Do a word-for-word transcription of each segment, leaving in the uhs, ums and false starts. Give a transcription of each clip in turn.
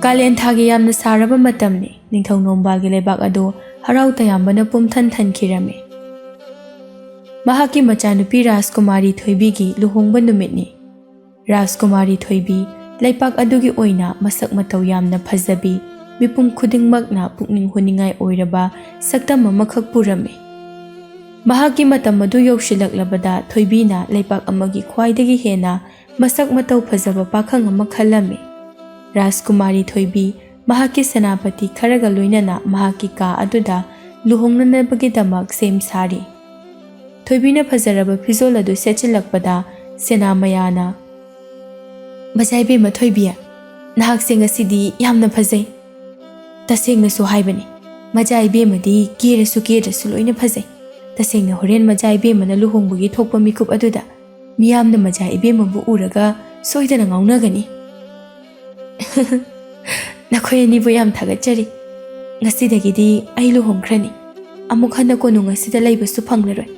ꯀꯥꯂꯦꯟ ꯊꯥꯒꯤ ꯌꯥꯝꯅ ꯁꯥꯔꯕ ꯃꯇꯝꯅꯤ꯫ ꯅꯤꯡꯊꯧ ꯅꯣꯡꯕꯥꯜꯒꯤ ꯂꯩꯕꯥꯛ ꯑꯗꯨ ꯍꯔꯥꯎ ꯇꯌꯥꯝꯕꯅ ꯄꯨꯝꯊꯟ ꯊꯟꯈꯤꯔꯝꯃꯤ꯫ ꯃꯍꯥꯛꯀꯤ ꯃꯆꯥꯅꯨꯄꯤ ꯔꯥꯖꯀꯨꯃꯥꯔꯤ ꯊꯣꯏꯕꯤꯒꯤ ꯂꯨꯍꯣꯡꯕ ꯅꯨꯃꯤꯠꯅꯤ꯫ ꯔꯥꯖꯀꯨꯃꯥꯔꯤ ꯊꯣꯏꯕꯤ ꯂꯩꯄꯥꯛ ꯑꯗꯨꯒꯤ ꯑꯣꯏꯅ ꯃꯁꯛ ꯃꯇꯧ ꯌꯥꯝꯅ ꯐꯖꯕꯤ, ꯃꯤꯄꯨꯝ ꯈꯨꯗꯤꯡꯃꯛꯅ ꯄꯨꯛꯅꯤꯡ ꯍꯨꯅꯤꯡꯉꯥꯏ ꯑꯣꯏꯔꯕ ꯁꯛꯇꯝ ꯑꯃꯈꯛ ꯄꯨꯔꯝꯃꯤ꯫ ꯃꯍꯥꯛꯀꯤ ꯃꯇꯝ ꯑꯗꯨ ꯌꯧꯁꯤꯜꯂꯛꯂꯕꯗ ꯊꯣꯏꯕꯤꯅ ꯂꯩꯄꯥꯛ ꯑꯃꯒꯤ ꯈ꯭ꯋꯥꯏꯗꯒꯤ ꯍꯦꯟꯅ ꯃꯁꯛ ꯃꯇꯧ ꯐꯖꯕ ꯄꯥꯈꯪ ꯑꯃ ꯈꯜꯂꯝꯃꯤ꯫ ꯔꯥꯖꯀꯨꯃꯥꯔꯤ ꯊꯣꯏꯕꯤ ꯃꯍꯥꯛꯀꯤ ꯁꯦꯅꯥꯄꯇꯤ ꯈꯔꯒ ꯂꯣꯏꯅꯅ ꯃꯍꯥꯛꯀꯤ ꯀꯥ ꯑꯗꯨꯗ ꯂꯨꯍꯣꯡꯅꯅꯕꯒꯤꯗꯃꯛ ꯁꯦꯝ ꯁꯥꯔꯤ꯫ ꯊꯣꯏꯕꯤꯅ ꯐꯖꯔꯕ ꯐꯤꯖꯣꯜ ꯑꯗꯨ ꯁꯦꯠꯆꯤꯜꯂꯛꯄꯗ ꯁꯦꯅꯥ ꯃꯌꯥꯅ, "ꯃꯖꯥ ꯏꯕꯦꯝꯃ ꯊꯣꯏꯕꯤ, ꯅꯍꯥꯛꯁꯦ ꯉꯁꯤꯗꯤ ꯌꯥꯝꯅ ꯐꯖꯩ꯫ ꯇꯁꯦꯡꯅꯁꯨ ꯍꯥꯏꯕꯅꯤ, ꯃꯖꯥ ꯏꯕꯦꯝꯃꯗꯤ ꯀꯦꯔꯁꯨ ꯀꯦꯗ꯭ꯔꯁꯨ ꯂꯣꯏꯅ ꯐꯖꯩ꯫ ꯇꯁꯦꯡꯅ ꯍꯣꯔꯦꯟ ꯃꯖꯥ ꯏꯕꯦꯝꯃꯅ ꯂꯨꯍꯣꯡꯕꯒꯤ ꯊꯣꯛꯄ ꯃꯤꯀꯨꯞ ꯑꯗꯨꯗ ꯃꯤꯌꯥꯝꯅ ꯃꯖꯥ ꯏꯕꯦꯝꯃꯕꯨ ꯎꯔꯒ ꯁꯣꯏꯗꯅ ꯉꯥꯎꯅꯒꯅꯤ꯫" "ꯅꯈꯣꯏ ꯑꯅꯤꯕꯨ ꯌꯥꯝ ꯊꯥꯒꯠꯆꯔꯤ꯫ ꯉꯁꯤꯗꯒꯤꯗꯤ ꯑꯩ ꯂꯨꯍꯣꯡꯈ꯭ꯔꯅꯤ꯫ ꯑꯃꯨꯛ ꯍꯟꯅ ꯀꯣꯅꯨꯡ ꯑꯁꯤꯗ ꯂꯩꯕꯁꯨ ꯐꯪꯂꯔꯣꯏ꯫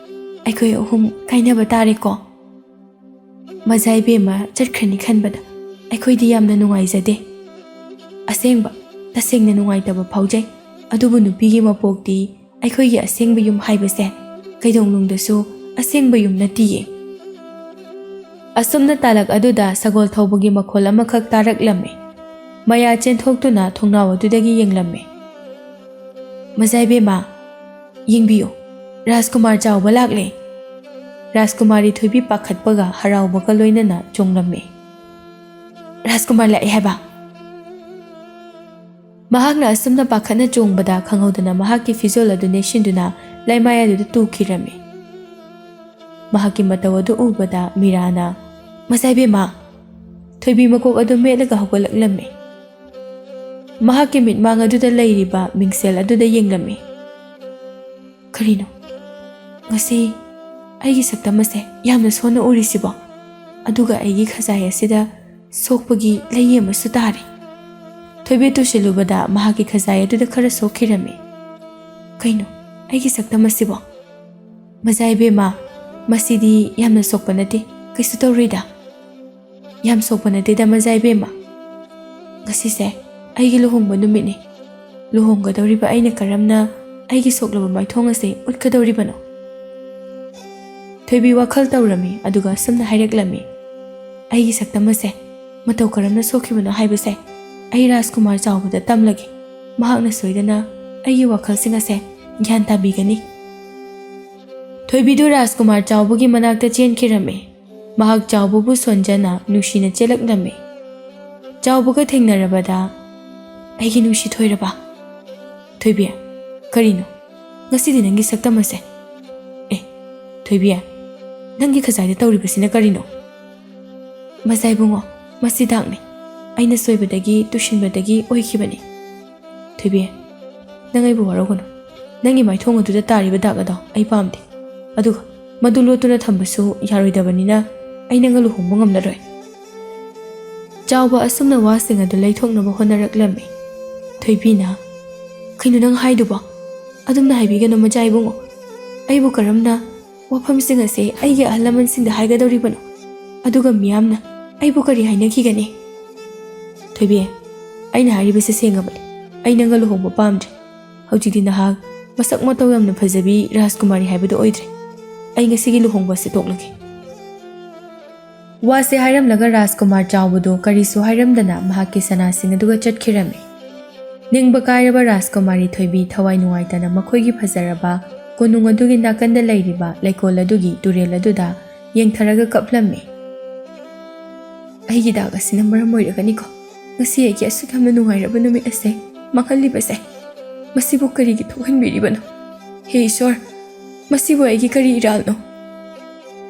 ꯑꯩꯈꯣꯏ ꯑꯍꯨꯝ ꯀꯥꯏꯅꯕ ꯇꯥꯔꯦꯀꯣ꯫" "ꯃꯖꯥ ꯏꯕꯦꯝꯃ ꯆꯠꯈ꯭ꯔꯅꯤ ꯈꯟꯕꯗ ꯑꯩꯈꯣꯏꯗꯤ ꯌꯥꯝꯅ ꯅꯨꯡꯉꯥꯏꯖꯗꯦ꯫ ꯑꯁꯦꯡꯕ, ꯇꯁꯦꯡꯅ ꯅꯨꯡꯉꯥꯏꯇꯕ ꯐꯥꯎꯖꯩ꯫ ꯑꯗꯨꯕꯨ ꯅꯨꯄꯤꯒꯤ ꯃꯄꯣꯛꯇꯤ ꯑꯩꯈꯣꯏꯒꯤ ꯑꯁꯦꯡꯕ ꯌꯨꯝ ꯍꯥꯏꯕꯁꯦ ꯀꯩꯗꯧꯅꯨꯡꯗꯁꯨ ꯑꯁꯦꯡꯕ ꯌꯨꯝ ꯅꯠꯇꯤꯌꯦ꯫" ꯑꯁꯨꯝꯅ ꯇꯥꯂꯛ ꯑꯗꯨꯗ ꯁꯒꯣꯜ ꯊꯧꯕꯒꯤ ꯃꯈꯣꯜ ꯑꯃꯈꯛ ꯇꯥꯔꯛꯂꯝꯃꯤ꯫ ꯃꯌꯥ ꯆꯦꯟꯊꯣꯛꯇꯨꯅ ꯊꯣꯡꯅꯥꯎ ꯑꯗꯨꯗꯒꯤ ꯌꯦꯡꯂꯝꯃꯤ꯫ "ꯃꯖꯥ ꯏꯕꯦꯝꯃ, ꯌꯦꯡꯕꯤꯌꯨ, ꯔꯥꯖꯀꯨꯃꯥꯔ ꯆꯥꯎꯕ ꯂꯥꯛꯂꯦ꯫" ꯔꯥꯖꯀꯨꯃꯥꯔꯤ ꯊꯣꯏꯕꯤ ꯄꯥꯈꯠꯄꯒ ꯍꯔꯥꯎꯕꯒ ꯂꯣꯏꯅꯅ ꯆꯣꯡꯂꯝꯃꯤ꯫ "ꯔꯥꯖꯀꯨꯃꯥꯔ ꯂꯥꯛꯑꯦ ꯍꯥꯏꯕ?" ꯃꯍꯥꯛꯅ ꯑꯁꯨꯝꯅ ꯄꯥꯈꯠꯅ ꯆꯣꯡꯕꯗ ꯈꯪꯍꯧꯗꯅ ꯃꯍꯥꯛꯀꯤ ꯐꯤꯖꯣꯜ ꯑꯗꯨ ꯅꯦꯠꯁꯤꯟꯗꯨꯅ ꯂꯩꯃꯥꯏ ꯑꯗꯨꯗ ꯇꯨꯈꯤꯔꯝꯃꯤ꯫ ꯃꯍꯥꯛꯀꯤ ꯃꯇꯧ ꯑꯗꯨ ꯎꯕꯗ ꯃꯤꯔꯥꯅ, "ꯃꯖꯥ ꯏꯕꯦꯝꯃ!" ꯊꯣꯏꯕꯤ ꯃꯀꯣꯛ ꯑꯗꯨ ꯃꯦꯠꯂꯒ ꯍꯧꯒꯠꯂꯛꯂꯝꯃꯤ꯫ ꯃꯍꯥꯛꯀꯤ ꯃꯤꯠꯃꯥꯡ ꯑꯗꯨꯗ ꯂꯩꯔꯤꯕ ꯃꯤꯡꯁꯦꯜ ꯑꯗꯨꯗ ꯌꯦꯡꯂꯝꯃꯤ꯫ "ꯀꯔꯤꯅꯣ? ꯉꯁꯤ ꯑꯩꯒꯤ ꯁꯛꯇꯝ ꯑꯁꯦ ꯌꯥꯝꯅ ꯁꯣꯟꯅ ꯎꯔꯤꯁꯤꯕꯣ? ꯑꯗꯨꯒ ꯑꯩꯒꯤ ꯈꯖꯥꯏ ꯑꯁꯤꯗ ꯁꯣꯛꯄꯒꯤ ꯂꯩ ꯑꯃꯁꯨ ꯇꯥꯔꯦ꯫" ꯊꯣꯏꯕꯤ ꯇꯨꯁꯤꯜꯂꯨꯕꯗ ꯃꯍꯥꯛꯀꯤ ꯈꯖꯥꯏ ꯑꯗꯨꯗ ꯈꯔ ꯁꯣꯛꯈꯤꯔꯝꯃꯤ꯫ "ꯀꯩꯅꯣ, ꯑꯩꯒꯤ ꯁꯛꯇꯝ ꯑꯁꯤꯕꯣ? ꯃꯖꯥ ꯏꯕꯦꯝꯃ, ꯃꯁꯤꯗꯤ ꯌꯥꯝꯅ ꯁꯣꯛꯄ ꯅꯠꯇꯦ, ꯀꯩꯁꯨ ꯇꯧꯔꯣꯏꯗ꯫" "ꯌꯥꯝ ꯁꯣꯛꯄ ꯅꯠꯇꯦꯗ ꯃꯖꯥ ꯏꯕꯦꯝꯃ꯫ ꯉꯁꯤꯁꯦ ꯑꯩꯒꯤ ꯂꯨꯍꯣꯡꯕ ꯅꯨꯃꯤꯠꯅꯤ꯫ ꯂꯨꯍꯣꯡꯒꯗꯧꯔꯤꯕ ꯑꯩꯅ ꯀꯔꯝꯅ ꯑꯩꯒꯤ ꯁꯣꯛꯂꯕ ꯃꯥꯏꯊꯣꯡ ꯑꯁꯦ ꯎꯠꯀꯗꯧꯔꯤꯕꯅꯣ? ꯊꯣꯏꯕꯤ ꯋꯥꯈꯜ ꯇꯧꯔꯝꯃꯤ, ꯑꯗꯨꯒ ꯑꯁꯨꯝꯅ ꯍꯥꯏꯔꯛꯂꯝꯃꯤ, "ꯑꯩꯒꯤ ꯁꯛꯇꯝ ꯑꯁꯦ ꯃꯇꯧ ꯀꯔꯝꯅ ꯁꯣꯛꯈꯤꯕꯅꯣ ꯍꯥꯏꯕꯁꯦ ꯑꯩ ꯔꯥꯖꯀꯨꯃꯥꯔ ꯆꯥꯎꯕꯗ ꯇꯝꯂꯒꯦ꯫ ꯃꯍꯥꯛꯅ ꯁꯣꯏꯗꯅ ꯑꯩꯒꯤ ꯋꯥꯈꯜꯁꯤꯡ ꯑꯁꯦ ꯒ꯭ꯌꯥꯟ ꯇꯥꯕꯤꯒꯅꯤ"꯫ ꯊꯣꯏꯕꯤꯗꯨ ꯔꯥꯖꯀꯨꯃꯥꯔ ꯆꯥꯎꯕꯒꯤ ꯃꯅꯥꯛꯇ ꯆꯦꯟꯈꯤꯔꯝꯃꯤ꯫ ꯃꯍꯥꯛ ꯆꯥꯎꯕꯕꯨ ꯁꯣꯟꯖꯅ ꯅꯨꯡꯁꯤꯅ ꯆꯦꯜꯂꯛꯂꯝꯃꯤ꯫ ꯆꯥꯎꯕꯒ ꯊꯦꯡꯅꯔꯕꯗ, "ꯑꯩꯒꯤ ꯅꯨꯡꯁꯤ ꯊꯣꯏꯔꯕ"꯫ "ꯊꯣꯏꯕꯤ, ꯀꯔꯤꯅꯣ? ꯉꯁꯤꯗꯤ ꯅꯪꯒꯤ ꯁꯛꯇꯝ ꯑꯁꯦ꯫ ꯑꯦ, ꯊꯣꯏꯕꯤ, ꯅꯪꯒꯤ ꯈꯖꯥꯏꯗ ꯇꯧꯔꯤꯕꯁꯤꯅ ꯀꯔꯤꯅꯣ?" "ꯃꯖꯥ ꯏꯕꯨꯡꯉꯣ, ꯃꯁꯤ ꯗꯥꯛꯅꯤ꯫ ꯑꯩꯅ ꯁꯣꯏꯕꯗꯒꯤ, ꯇꯨꯁꯤꯟꯕꯗꯒꯤ ꯑꯣꯏꯈꯤꯕꯅꯤ"꯫ "ꯊꯣꯏꯕꯤ, ꯅꯪ ꯑꯩꯕꯨ ꯋꯥꯔꯧꯒꯅꯨ꯫ ꯅꯪꯒꯤ ꯃꯥꯏꯊꯣꯡ ꯑꯗꯨꯗ ꯇꯥꯔꯤꯕ ꯗꯥꯛ ꯑꯗꯣ ꯑꯩ ꯄꯥꯝꯗꯦ꯫ ꯑꯗꯨꯒ ꯃꯗꯨ ꯂꯣꯠꯇꯨꯅ ꯊꯝꯕꯁꯨ ꯌꯥꯔꯣꯏꯗꯕꯅꯤꯅ ꯑꯩ ꯅꯪꯒ ꯂꯨꯍꯣꯡꯕ ꯉꯝꯂꯔꯣꯏ"꯫ ꯆꯥꯎꯕ ꯑꯁꯨꯝꯅ ꯋꯥꯁꯤꯡ ꯑꯗꯨ ꯂꯩꯊꯣꯛꯅꯕ ꯍꯣꯠꯅꯔꯛꯂꯝꯃꯤ꯫ ꯊꯣꯏꯕꯤꯅ, "ꯀꯩꯅꯣ ꯅꯪ ꯍꯥꯏꯗꯨꯕꯣ? ꯑꯗꯨꯝꯅ ꯍꯥꯏꯕꯤꯒꯅꯨ, ꯃꯆꯥ ꯏꯕꯨꯡꯉꯣ꯫ ꯑꯩꯕꯨ ꯀꯔꯝꯅ ꯋꯥꯐꯝꯁꯤꯡ ꯑꯁꯦ ꯑꯩꯒꯤ ꯑꯍꯜ ꯂꯃꯟꯁꯤꯡꯗ ꯍꯥꯏꯒꯗꯧꯔꯤꯕꯅꯣ? ꯑꯗꯨꯒ ꯃꯤꯌꯥꯝꯅ ꯑꯩꯕꯨ ꯀꯔꯤ ꯍꯥꯏꯅꯈꯤꯒꯅꯤ?" "ꯊꯣꯏꯕꯤ, ꯑꯩꯅ ꯍꯥꯏꯔꯤꯕꯁꯦ ꯁꯦꯡꯉꯕꯅꯤ꯫ ꯑꯩ ꯅꯪꯒ ꯂꯨꯍꯣꯡꯕ ꯄꯥꯝꯗ꯭ꯔꯦ꯫ ꯍꯧꯖꯤꯛꯇꯤ ꯅꯍꯥꯛ ꯃꯁꯛ ꯃꯇꯧ ꯌꯥꯝꯅ ꯐꯖꯕꯤ ꯔꯥꯖꯀꯨꯃꯥꯔꯤ ꯍꯥꯏꯕꯗꯨ ꯑꯣꯏꯗ꯭ꯔꯦ꯫ ꯑꯩ ꯉꯁꯤꯒꯤ ꯂꯨꯍꯣꯡꯕ ꯑꯁꯤ ꯇꯣꯛꯂꯒꯦ"꯫ ꯋꯥꯁꯦ ꯍꯥꯏꯔꯝꯂꯒ ꯔꯥꯖꯀꯨꯃꯥꯔ ꯆꯥꯎꯕꯗꯨ ꯀꯔꯤꯁꯨ ꯍꯥꯏꯔꯝꯗꯅ ꯃꯍꯥꯛꯀꯤ ꯁꯅꯥꯁꯤꯡ ꯑꯗꯨꯒ ꯆꯠꯈꯤꯔꯝꯃꯤ꯫ ꯅꯤꯡꯕ ꯀꯥꯏꯔꯕ ꯔꯥꯖꯀꯨꯃꯥꯔꯤ ꯊꯣꯏꯕꯤ ꯊꯋꯥꯏ ꯅꯨꯡꯉꯥꯏꯇꯅ ꯃꯈꯣꯏꯒꯤ ꯐꯖꯔꯕ ꯀꯣꯅꯨꯡ ꯑꯗꯨꯒꯤ ꯅꯥꯀꯟꯗ ꯂꯩꯔꯤꯕ ꯂꯩꯀꯣꯜ ꯑꯗꯨꯒꯤ ꯇꯨꯔꯦꯜ ꯑꯗꯨꯗ ꯌꯦꯡꯊꯔꯒ ꯀꯞꯂꯝꯃꯤ꯫ "ꯑꯩꯒꯤ ꯗꯥꯛ ꯑꯁꯤꯅ ꯃꯔꯝ ꯑꯣꯏꯔꯒꯅꯤꯀꯣ ꯉꯁꯤ ꯑꯩꯒꯤ ꯑꯁꯨꯛ ꯌꯥꯝꯅ ꯅꯨꯡꯉꯥꯏꯔꯕ ꯅꯨꯃꯤꯠ ꯑꯁꯦ ꯃꯥꯡꯍꯜꯂꯤꯕꯁꯦ꯫ ꯃꯁꯤꯕꯨ ꯀꯔꯤꯒꯤ ꯊꯣꯛꯍꯟꯕꯤꯔꯤꯕꯅꯣ? ꯍꯦ ꯏꯁꯣꯔ, ꯃꯁꯤꯕꯨ ꯑꯩꯒꯤ ꯀꯔꯤ ꯏꯔꯥꯜꯅꯣ?"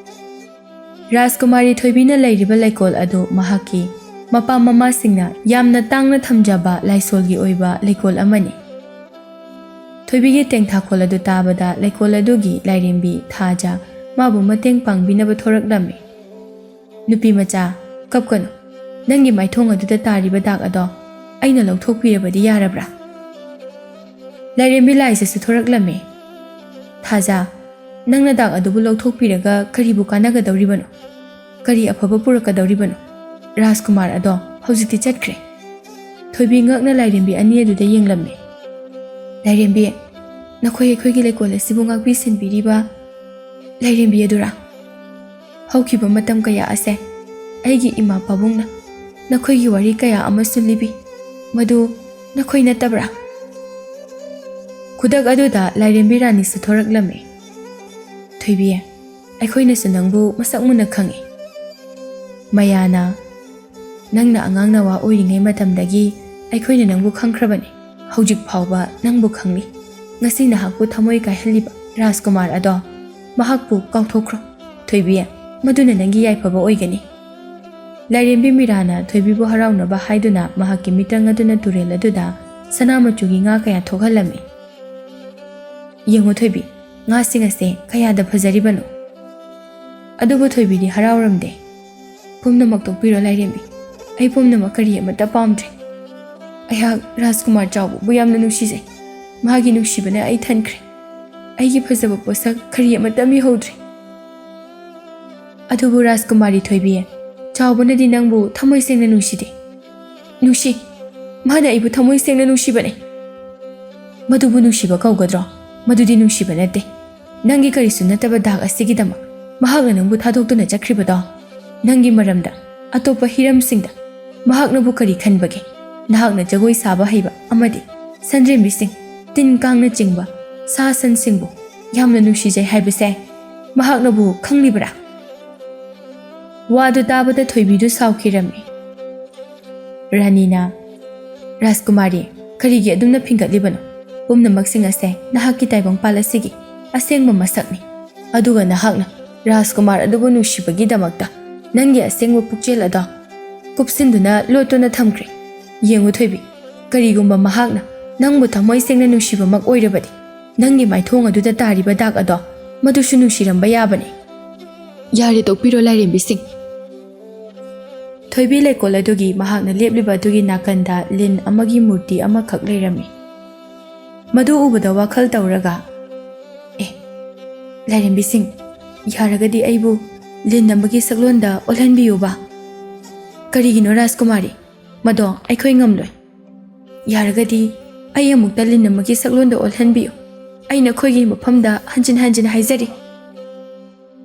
ꯔꯥꯖꯀꯨꯃꯥꯔꯤ ꯊꯣꯏꯕꯤꯅ ꯂꯩꯔꯤꯕ ꯂꯩꯀꯣꯜ ꯑꯗꯨ ꯃꯍꯥꯛꯀꯤ ꯃꯄꯥ ꯃꯃꯥꯁꯤꯡꯅ ꯌꯥꯝꯅ ꯇꯥꯡꯅ ꯊꯝꯖꯕ ꯂꯥꯏꯁꯣꯜꯒꯤ ꯑꯣꯏꯕ ꯂꯩꯀꯣꯜ ꯑꯃꯅꯤ꯫ ꯊꯣꯏꯕꯤꯒꯤ ꯇꯦꯡꯊꯥꯈꯣꯜ ꯑꯗꯨ ꯇꯥꯕꯗ ꯂꯩꯀꯣꯜ ꯑꯗꯨꯒꯤ ꯂꯥꯏꯔꯦꯝꯕꯤ ꯊꯥꯖ ꯃꯥꯕꯨ ꯃꯇꯦꯡ ꯄꯥꯡꯕꯤꯅꯕ ꯊꯣꯔꯛꯂꯝꯃꯤ꯫ "ꯅꯨꯄꯤ ꯃꯆꯥ, ꯀꯞꯀꯅꯨ꯫ ꯅꯪꯒꯤ ꯃꯥꯏꯊꯣꯡ ꯑꯗꯨꯗ ꯇꯥꯔꯤꯕ ꯗꯥꯛ ꯑꯗꯣ ꯑꯩꯅ ꯂꯧꯊꯣꯛꯄꯤꯔꯕꯗꯤ ꯌꯥꯔꯕ꯭ꯔꯥ?" ꯂꯥꯏꯔꯦꯝꯕꯤ ꯂꯥꯏꯖꯁꯨ ꯊꯣꯔꯛꯂꯝꯃꯤ꯫ "ꯊꯥꯖ, ꯅꯪꯅ ꯗꯥꯛ ꯑꯗꯨꯕꯨ ꯂꯧꯊꯣꯛꯄꯤꯔꯒ ꯀꯔꯤꯕꯨ ꯀꯥꯟꯅꯒꯗꯧꯔꯤꯕꯅꯣ? ꯀꯔꯤ ꯑꯐꯕ ꯄꯨꯔꯛꯀꯗꯧꯔꯤꯕꯅꯣ? ꯔꯥꯖꯀꯨꯃꯥꯔ ꯑꯗꯣ ꯍꯧꯖꯤꯛꯇꯤ ꯆꯠꯈ꯭ꯔꯦ"꯫ ꯊꯣꯏꯕꯤ ꯉꯛꯅ ꯂꯥꯏꯔꯦꯝꯕꯤ ꯑꯅꯤ ꯑꯗꯨꯗ ꯌꯦꯡꯂꯝꯃꯤ꯫ "ꯂꯥꯏꯔꯦꯝꯕꯤ, ꯅꯈꯣꯏ ꯑꯩꯈꯣꯏꯒꯤ ꯂꯩꯀꯣꯜ ꯑꯁꯤꯕꯨ ꯉꯥꯛꯄꯤ ꯁꯦꯟꯕꯤꯔꯤꯕ ꯂꯥꯏꯔꯦꯝꯕꯤ ꯑꯗꯨꯔꯥ? ꯍꯧꯈꯤꯕ ꯃꯇꯝ ꯀꯌꯥ ꯑꯁꯦ ꯑꯩꯒꯤ ꯏꯃꯥ ꯄꯥꯕꯨꯡꯅ ꯅꯈꯣꯏꯒꯤ ꯋꯥꯔꯤ ꯀꯌꯥ ꯑꯃꯁꯨ ꯂꯤꯕꯤ꯫ ꯃꯗꯨ ꯅꯈꯣꯏ ꯅꯠꯇꯕ꯭ꯔꯥ?" ꯈꯨꯗꯛ ꯑꯗꯨꯗ ꯂꯥꯏꯔꯦꯝꯕꯤ ꯔꯥꯅꯤꯁꯨ ꯊꯣꯔꯛꯂꯝꯃꯤ꯫ "ꯊꯣꯏꯕꯤ, ꯑꯩꯈꯣꯏꯅꯁꯨ ꯅꯪꯕꯨ ꯃꯁꯛ ꯃꯨꯟꯅ ꯈꯪꯏ꯫ ꯃꯌꯥꯅ ꯅꯪꯅ ꯑꯉꯥꯡ ꯅꯋꯥ ꯑꯣꯏꯔꯤꯉꯩ ꯃꯇꯝꯗꯒꯤ ꯑꯩꯈꯣꯏꯅ ꯅꯪꯕꯨ ꯈꯪꯈ꯭ꯔꯕꯅꯤ꯫ ꯍꯧꯖꯤꯛ ꯐꯥꯎꯕ ꯅꯪꯕꯨ ꯈꯪꯂꯤ꯫ ꯉꯁꯤ ꯅꯍꯥꯛꯄꯨ ꯊꯃꯣꯏ ꯀꯥꯏꯍꯜꯂꯤꯕ ꯔꯥꯖꯀꯨꯃꯥꯔ ꯑꯗꯣ ꯃꯍꯥꯛꯄꯨ ꯀꯥꯎꯊꯣꯛꯈ꯭ꯔꯣ꯫ ꯊꯣꯏꯕꯤ, ꯃꯗꯨꯅ ꯅꯪꯒꯤ ꯌꯥꯏꯐꯕ ꯑꯣꯏꯒꯅꯤ꯫" ꯂꯥꯏꯔꯦꯝꯕꯤ ꯃꯤꯔꯥꯅ ꯊꯣꯏꯕꯤꯕꯨ ꯍꯔꯥꯎꯅꯕ ꯍꯥꯏꯗꯨꯅ ꯃꯍꯥꯛꯀꯤ ꯃꯤꯇ꯭ꯔꯪ ꯑꯗꯨꯅ ꯇꯨꯔꯦꯜ ꯑꯗꯨꯗ ꯁꯅꯥ ꯃꯆꯨꯒꯤ ꯉꯥ ꯀꯌꯥ ꯊꯣꯛꯍꯜꯂꯝꯃꯤ꯫ "ꯌꯦꯡꯉꯨ ꯊꯣꯏꯕꯤ, ꯉꯥꯁꯤꯡ ꯑꯁꯦ ꯀꯌꯥꯗ ꯐꯖꯔꯤꯕꯅꯣ!" ꯑꯗꯨꯕꯨ ꯊꯣꯏꯕꯤꯗꯤ ꯍꯔꯥꯎꯔꯝꯗꯦ꯫ "ꯄꯨꯝꯅꯃꯛ ꯇꯣꯛꯄꯤꯔꯣ ꯂꯥꯏꯔꯦꯝꯕꯤ, ꯑꯩ ꯄꯨꯝꯅꯃꯛ ꯀꯔꯤ ꯑꯃꯠꯇ ꯄꯥꯝꯗ꯭ꯔꯦ꯫ ꯑꯩꯍꯥꯛ ꯔꯥꯖꯀꯨꯃꯥꯔ ꯆꯥꯎꯕꯕꯨ ꯌꯥꯝꯅ ꯅꯨꯡꯁꯤꯖꯩ꯫ ꯃꯍꯥꯛꯀꯤ ꯅꯨꯡꯁꯤꯕꯅ ꯑꯩ ꯊꯟꯈ꯭ꯔꯦ꯫ ꯑꯩꯒꯤ ꯐꯖꯕ ꯄꯣꯠꯁꯛ ꯀꯔꯤ ꯑꯃꯠꯇ ꯃꯤꯍꯧꯗ꯭ꯔꯦ꯫" "ꯑꯗꯨꯕꯨ ꯔꯥꯖꯀꯨꯃꯥꯔꯤ ꯊꯣꯏꯕꯤ, ꯆꯥꯎꯕꯅꯗꯤ ꯅꯪꯕꯨ ꯊꯃꯣꯏ ꯁꯦꯡꯅ ꯅꯨꯡꯁꯤꯗꯦ꯫" "ꯅꯨꯡꯁꯤ, ꯃꯥꯅ ꯑꯩꯕꯨ ꯊꯃꯣꯏ ꯁꯦꯡꯅ ꯅꯨꯡꯁꯤꯕꯅꯦ꯫" "ꯃꯗꯨꯕꯨ ꯅꯨꯡꯁꯤꯕ ꯀꯧꯒꯗ꯭ꯔꯣ? ꯃꯗꯨꯗꯤ ꯅꯨꯡꯁꯤꯕ ꯅꯠꯇꯦ꯫ ꯅꯪꯒꯤ ꯀꯔꯤꯁꯨ ꯅꯠꯇꯕ ꯗꯥꯛ ꯑꯁꯤꯒꯤꯗꯃꯛ ꯃꯍꯥꯛꯅ ꯅꯪꯕꯨ ꯊꯥꯗꯣꯛꯇꯨꯅ ꯆꯠꯈ꯭ꯔꯤꯕꯗꯣ, ꯅꯪꯒꯤ ꯃꯔꯝꯗ ꯑꯇꯣꯞꯄ ꯍꯤꯔꯝꯁꯤꯡꯗ ꯃꯍꯥꯛꯅꯕꯨ ꯀꯔꯤ ꯈꯟꯕꯒꯦ? ꯅꯍꯥꯛꯅ ꯖꯒꯣꯏ ꯁꯥꯕ ꯍꯩꯕ ꯑꯃꯗꯤ ꯁꯟꯗ꯭ꯔꯦꯝꯕꯤꯁꯤꯡ, ꯇꯤꯟ ꯀꯥꯡꯅꯆꯤꯡꯕ ꯁꯥ ꯁꯟꯁꯤꯡꯕꯨ ꯌꯥꯝꯅ ꯅꯨꯡꯁꯤꯖꯩ ꯍꯥꯏꯕꯁꯦ ꯃꯍꯥꯛꯅꯕꯨ ꯈꯪꯂꯤꯕꯔꯥ?" ꯋꯥꯗꯨ ꯇꯥꯕꯗ ꯊꯣꯏꯕꯤꯗꯨ ꯁꯥꯎꯈꯤꯔꯝꯃꯤ꯫ ꯔꯥꯅꯤꯅ, "ꯔꯥꯖꯀꯨꯃꯥꯔꯤ, ꯀꯔꯤꯒꯤ ꯑꯗꯨꯝꯅ ꯐꯤꯡꯒꯠꯂꯤꯕꯅꯣ? ꯄꯨꯝꯅꯃꯛꯁꯤꯡ ꯑꯁꯦ ꯅꯍꯥꯛꯀꯤ ꯇꯥꯏꯕꯪꯄꯥꯜ ꯑꯁꯤꯒꯤ ꯑꯁꯦꯡꯕ ꯃꯁꯛꯅꯤ꯫ ꯑꯗꯨꯒ ꯅꯍꯥꯛꯅ ꯔꯥꯖꯀꯨꯃꯥꯔ ꯑꯗꯨꯕꯨ ꯅꯨꯡꯁꯤꯕꯒꯤꯗꯃꯛꯇ ꯅꯪꯒꯤ ꯑꯁꯦꯡꯕ ꯄꯨꯛꯆꯦꯜ ꯑꯗꯣ ꯀꯨꯞꯁꯤꯟꯗꯨꯅ ꯂꯣꯠꯇꯨꯅ ꯊꯝꯈ꯭ꯔꯦ꯫ ꯌꯦꯡꯉꯨ ꯊꯣꯏꯕꯤ, ꯀꯔꯤꯒꯨꯝꯕ ꯃꯍꯥꯛꯅ ꯅꯪꯕꯨ ꯊꯃꯣꯏ ꯁꯦꯡꯅ ꯅꯨꯡꯁꯤꯕꯃꯛ ꯑꯣꯏꯔꯕꯗꯤ, ꯅꯪꯒꯤ ꯃꯥꯏꯊꯣꯡ ꯑꯗꯨꯗ ꯇꯥꯔꯤꯕ ꯗꯥꯛ ꯑꯗꯣ ꯃꯗꯨꯁꯨ ꯅꯨꯡꯁꯤꯔꯝꯕ ꯌꯥꯕꯅꯤ꯫" "ꯌꯥꯔꯦ, ꯇꯣꯛꯄꯤꯔꯣ ꯂꯥꯏꯔꯦꯝꯕꯤꯁꯤꯡ꯫" ꯊꯣꯏꯕꯤ ꯂꯩꯀꯣꯜ ꯑꯗꯨꯒꯤ ꯃꯍꯥꯛꯅ ꯂꯦꯞꯂꯤꯕ ꯑꯗꯨꯒꯤ ꯅꯥꯀꯟꯗ ꯂꯤꯟ ꯑꯃꯒꯤ ꯃꯨꯔꯇꯤ ꯑꯃꯈꯛ ꯂꯩꯔꯝꯃꯤ꯫ ꯃꯗꯨ ꯎꯕꯗ ꯋꯥꯈꯜ ꯇꯧꯔꯒ, "ꯑꯦ, ꯂꯥꯏꯔꯦꯝꯕꯤꯁꯤꯡ, ꯌꯥꯔꯒꯗꯤ ꯑꯩꯕꯨ ꯂꯤꯟ ꯑꯃꯒꯤ ꯁꯛꯂꯣꯟꯗ ꯑꯣꯜꯍꯟꯕꯤꯌꯨꯕ꯫" "ꯀꯔꯤꯒꯤꯅꯣ ꯔꯥꯖꯀꯨꯃꯥꯔꯤ? ꯃꯗꯣ ꯑꯩꯈꯣꯏ ꯉꯝꯂꯣꯏ꯫ "ꯌꯥꯔꯒꯗꯤ ꯑꯩ ꯑꯃꯨꯛꯇ ꯂꯤꯟ ꯑꯃꯒꯤ ꯁꯛꯂꯣꯟꯗ ꯑꯣꯜꯍꯟꯕꯤꯌꯨ꯫ ꯑꯩ ꯅꯈꯣꯏꯒꯤ ꯃꯐꯝꯗ ꯍꯟꯖꯤꯟ ꯍꯟꯖꯤꯟ ꯍꯥꯏꯖꯔꯤ꯫"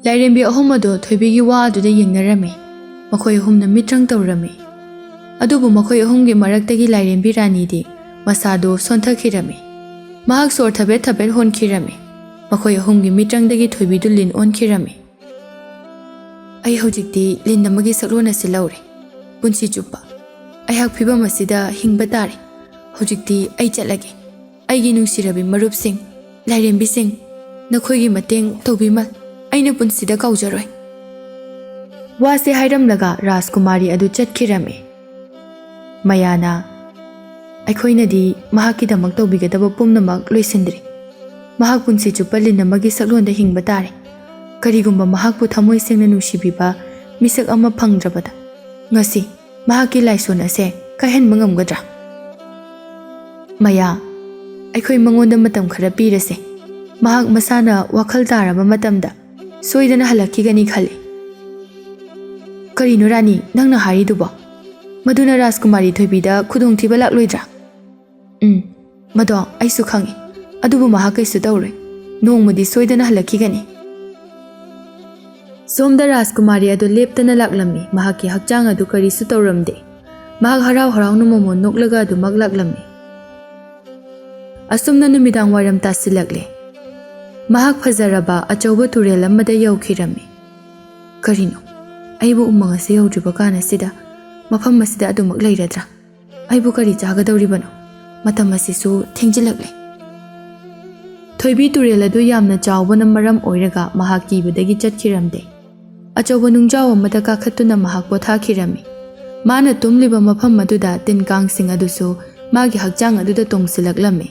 ꯂꯥꯏꯔꯦꯝꯕꯤ ꯑꯍꯨꯝ ꯑꯗꯨ ꯊꯣꯏꯕꯤꯒꯤ ꯋꯥ ꯑꯗꯨꯗ ꯌꯦꯡꯅꯔꯝꯃꯤ꯫ ꯃꯈꯣꯏ ꯑꯍꯨꯝꯅ ꯃꯤꯇ꯭ꯔꯪ ꯇꯧꯔꯝꯃꯤ꯫ ꯑꯗꯨꯕꯨ ꯃꯈꯣꯏ ꯑꯍꯨꯝꯒꯤ ꯃꯔꯛꯇꯒꯤ ꯂꯥꯏꯔꯦꯝꯕꯤ ꯔꯥꯅꯤꯗꯤ ꯃꯁꯥꯗꯨ ꯁꯣꯟꯊꯈꯤꯔꯝꯃꯤ꯫ ꯃꯍꯥꯛ ꯁꯣꯔ ꯊꯕꯦꯠ ꯊꯕꯦꯠ ꯍꯣꯟꯈꯤꯔꯝꯃꯤ꯫ ꯃꯈꯣꯏ ꯑꯍꯨꯝꯒꯤ ꯃꯤꯇ꯭ꯔꯪꯗꯒꯤ ꯊꯣꯏꯕꯤꯗꯨ ꯂꯤꯟ ꯑꯣꯟꯈꯤꯔꯝꯃꯤ꯫ "ꯑꯩ ꯍꯧꯖꯤꯛꯇꯤ ꯂꯤꯟ ꯑꯃꯒꯤ ꯁꯛꯂꯣꯟ ꯑꯁꯤ ꯂꯧꯔꯦ꯫ ꯄꯨꯟꯁꯤ ꯆꯨꯞꯄ ꯑꯩꯍꯥꯛ ꯐꯤꯕꯝ ꯑꯁꯤꯗ ꯍꯤꯡꯕ ꯇꯥꯔꯦ꯫ ꯍꯧꯖꯤꯛꯇꯤ ꯑꯩ ꯆꯠꯂꯒꯦ꯫ ꯑꯩꯒꯤ ꯅꯨꯡꯁꯤꯔꯕꯤ ꯃꯔꯨꯞꯁꯤꯡ, ꯂꯥꯏꯔꯦꯝꯕꯤꯁꯤꯡ, ꯅꯈꯣꯏꯒꯤ ꯃꯇꯦꯡ ꯇꯧꯕꯤꯃꯜ ꯑꯩꯅ ꯄꯨꯟꯁꯤꯗ ꯀꯥꯎꯖꯔꯣꯏ꯫" ꯋꯥꯁꯦ ꯍꯥꯏꯔꯝꯂꯒ ꯔꯥꯖꯀꯨꯃꯥꯔꯤ ꯑꯗꯨ ꯆꯠꯈꯤꯔꯝꯃꯤ꯫ ꯃꯌꯥꯅ, "ꯑꯩꯈꯣꯏꯅꯗꯤ ꯃꯍꯥꯛꯀꯤꯗꯃꯛ ꯇꯧꯕꯤꯒꯗꯕ ꯄꯨꯝꯅꯃꯛ ꯂꯣꯏꯁꯤꯟꯗ꯭ꯔꯤ꯫ ꯃꯍꯥꯛ ꯄꯨꯟꯁꯤ ꯆꯨꯞꯄ ꯂꯤꯟ ꯑꯃꯒꯤ ꯁꯛꯂꯣꯟꯗ ꯍꯤꯡꯕ ꯇꯥꯔꯦ꯫ ꯀꯔꯤꯒꯨꯝꯕ ꯃꯍꯥꯛꯄꯨ ꯊꯃꯣꯏ ꯁꯦꯡꯅ ꯅꯨꯡꯁꯤꯕꯤꯕ ꯃꯤꯁꯛ ꯑꯃ ꯐꯪꯗ꯭ꯔꯕꯗ, ꯉꯁꯤ ꯃꯍꯥꯛꯀꯤ ꯂꯥꯏꯁꯣꯟ ꯑꯁꯦ ꯀꯥꯏꯍꯟꯕ ꯉꯝꯒꯗ꯭ꯔꯥ?" ꯃꯌꯥ, "ꯑꯩꯈꯣꯏ ꯃꯉꯣꯟꯗ ꯃꯇꯝ ꯈꯔ ꯄꯤꯔꯁꯦ꯫ ꯃꯍꯥꯛ ꯃꯁꯥꯅ ꯋꯥꯈꯜ ꯇꯥꯔꯕ ꯃꯇꯝꯗ ꯁꯣꯏꯗꯅ ꯍꯜꯂꯛꯈꯤꯒꯅꯤ ꯈꯜꯂꯤ꯫" "ꯀꯔꯤꯅꯣ ꯔꯥꯅꯤ ꯅꯪꯅ ꯍꯥꯏꯔꯤꯗꯨꯕꯣ? ꯃꯗꯨꯅ ꯔꯥꯖꯀꯨꯃꯥꯔꯤ ꯊꯣꯏꯕꯤꯗ ꯈꯨꯗꯣꯡꯊꯤꯕ ꯂꯥꯛꯂꯣꯏꯗ꯭ꯔꯥ?" "ꯎꯝ, ꯃꯗꯣ ꯑꯩꯁꯨ ꯈꯪꯏ꯫ ꯑꯗꯨꯕꯨ ꯃꯍꯥꯛ ꯀꯩꯁꯨ ꯇꯧꯔꯣꯏ꯫ ꯅꯣꯡꯃꯗꯤ ꯁꯣꯏꯗꯅ ꯍꯜꯂꯛꯈꯤꯒꯅꯤ꯫" ꯁꯣꯝꯗ ꯔꯥꯖꯀꯨꯃꯥꯔꯤ ꯑꯗꯨ ꯂꯦꯞꯇꯅ ꯂꯥꯛꯂꯝꯃꯤ꯫ ꯃꯍꯥꯛꯀꯤ ꯍꯛꯆꯥꯡ ꯑꯗꯨ ꯀꯔꯤꯁꯨ ꯇꯧꯔꯝꯗꯦ꯫ ꯃꯍꯥꯛ ꯍꯔꯥꯎ ꯍꯔꯥꯎꯅ ꯃꯣꯃꯣꯟ ꯅꯣꯛꯂꯒ ꯑꯗꯨꯃꯛ ꯂꯥꯛꯂꯝꯃꯤ꯫ ꯑꯁꯨꯝꯅ ꯅꯨꯃꯤꯗꯥꯡ ꯋꯥꯏꯔꯝ ꯇꯥꯁꯤꯜꯂꯛꯂꯦ꯫ ꯃꯍꯥꯛ ꯐꯖꯔꯕ ꯑꯆꯧꯕ ꯇꯨꯔꯦꯜ ꯑꯃꯗ ꯌꯧꯈꯤꯔꯝꯃꯤ꯫ "ꯀꯔꯤꯅꯣ? ꯑꯩꯕꯨ ꯎꯃꯪ ꯑꯁꯤ ꯌꯧꯗ꯭ꯔꯤꯕ ꯀꯥꯟ ꯑꯁꯤꯗ ꯃꯐꯝ ꯑꯁꯤꯗ ꯑꯗꯨꯃꯛ ꯂꯩꯔꯗ꯭ꯔꯥ? ꯑꯩꯕꯨ ꯀꯔꯤ ꯆꯥꯒꯗꯧꯔꯤꯕꯅꯣ? ꯃꯇꯝ ꯑꯁꯤꯁꯨ ꯊꯦꯡꯖꯤꯜꯂꯛꯂꯦ꯫" ꯊꯣꯏꯕꯤ ꯇꯨꯔꯦꯜ ꯑꯗꯨ ꯌꯥꯝꯅ ꯆꯥꯎꯕꯅ ꯃꯔꯝ ꯑꯣꯏꯔꯒ ꯃꯍꯥꯛ ꯀꯤꯕꯗꯒꯤ ꯆꯠꯈꯤꯔꯝꯗꯦ꯫ ꯑꯆꯧꯕ ꯅꯨꯡꯖꯥꯎ ꯑꯃꯗ ꯀꯥꯈꯠꯇꯨꯅ ꯃꯍꯥꯛ ꯄꯣꯊꯥꯈꯤꯔꯝꯃꯤ꯫ ꯃꯥꯅ ꯇꯨꯝꯂꯤꯕ ꯃꯐꯝ ꯑꯗꯨꯗ ꯇꯤꯟ ꯀꯥꯡꯁꯤꯡ ꯑꯗꯨꯁꯨ ꯃꯥꯒꯤ ꯍꯛꯆꯥꯡ ꯑꯗꯨꯗ ꯇꯣꯡꯁꯤꯜꯂꯛꯂꯝꯃꯤ꯫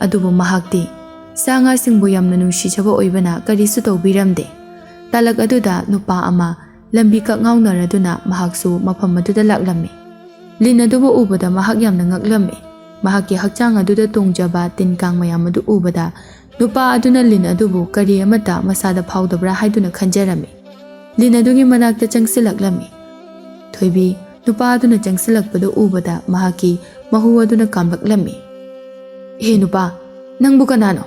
ꯑꯗꯨꯕꯨ ꯃꯍꯥꯛꯇꯤ ꯁꯥ ꯉꯥꯁꯤꯡꯕꯨ ꯌꯥꯝꯅ ꯅꯨꯡꯁꯤꯖꯕ ꯑꯣꯏꯕꯅ ꯀꯔꯤꯁꯨ ꯇꯧꯕꯤꯔꯝꯗꯦ꯫ ꯇꯥꯂꯛ ꯑꯗꯨꯗ ꯅꯨꯄꯥ ꯑꯃ ꯂꯝꯕꯤ ꯀꯛꯉꯥꯎꯅꯔꯗꯨꯅ ꯃꯍꯥꯛꯁꯨ ꯃꯐꯝ ꯑꯗꯨꯗ ꯂꯥꯛꯂꯝꯃꯤ꯫ ꯂꯤꯟ ꯑꯗꯨꯕꯨ ꯎꯕꯗ ꯃꯍꯥꯛ ꯌꯥꯝꯅ ꯉꯛꯂꯝꯃꯤ꯫ ꯃꯍꯥꯛꯀꯤ ꯍꯛꯆꯥꯡ ꯑꯗꯨꯗ ꯇꯣꯡꯖꯕ ꯇꯤꯟ ꯀꯥꯡ ꯃꯌꯥꯝ ꯑꯗꯨ ꯎꯕꯗ ꯅꯨꯄꯥ ꯑꯗꯨꯅ ꯂꯤꯟ ꯑꯗꯨꯕꯨ ꯀꯔꯤ ꯑꯃꯠꯇ ꯃꯁꯥꯗ ꯐꯥꯎꯗꯕ꯭ꯔꯥ ꯍꯥꯏꯗꯨꯅ ꯈꯟꯖꯔꯝꯃꯤ꯫ ꯂꯤꯟ ꯑꯗꯨꯒꯤ ꯃꯅꯥꯛꯇ ꯆꯪꯁꯤꯜꯂꯛꯂꯝꯃꯤ꯫ ꯊꯣꯏꯕꯤ ꯅꯨꯄꯥ ꯑꯗꯨꯅ ꯆꯪꯁꯤꯜꯂꯛꯄꯗꯨ ꯎꯕꯗ ꯃꯍꯥꯛꯀꯤ ꯃꯍꯨ ꯑꯗꯨꯅ ꯀꯥꯝꯂꯛꯂꯝꯃꯤ꯫ "ꯍꯦ ꯅꯨꯄꯥ, ꯅꯪꯕꯨ ꯀꯅꯥꯅꯣ?"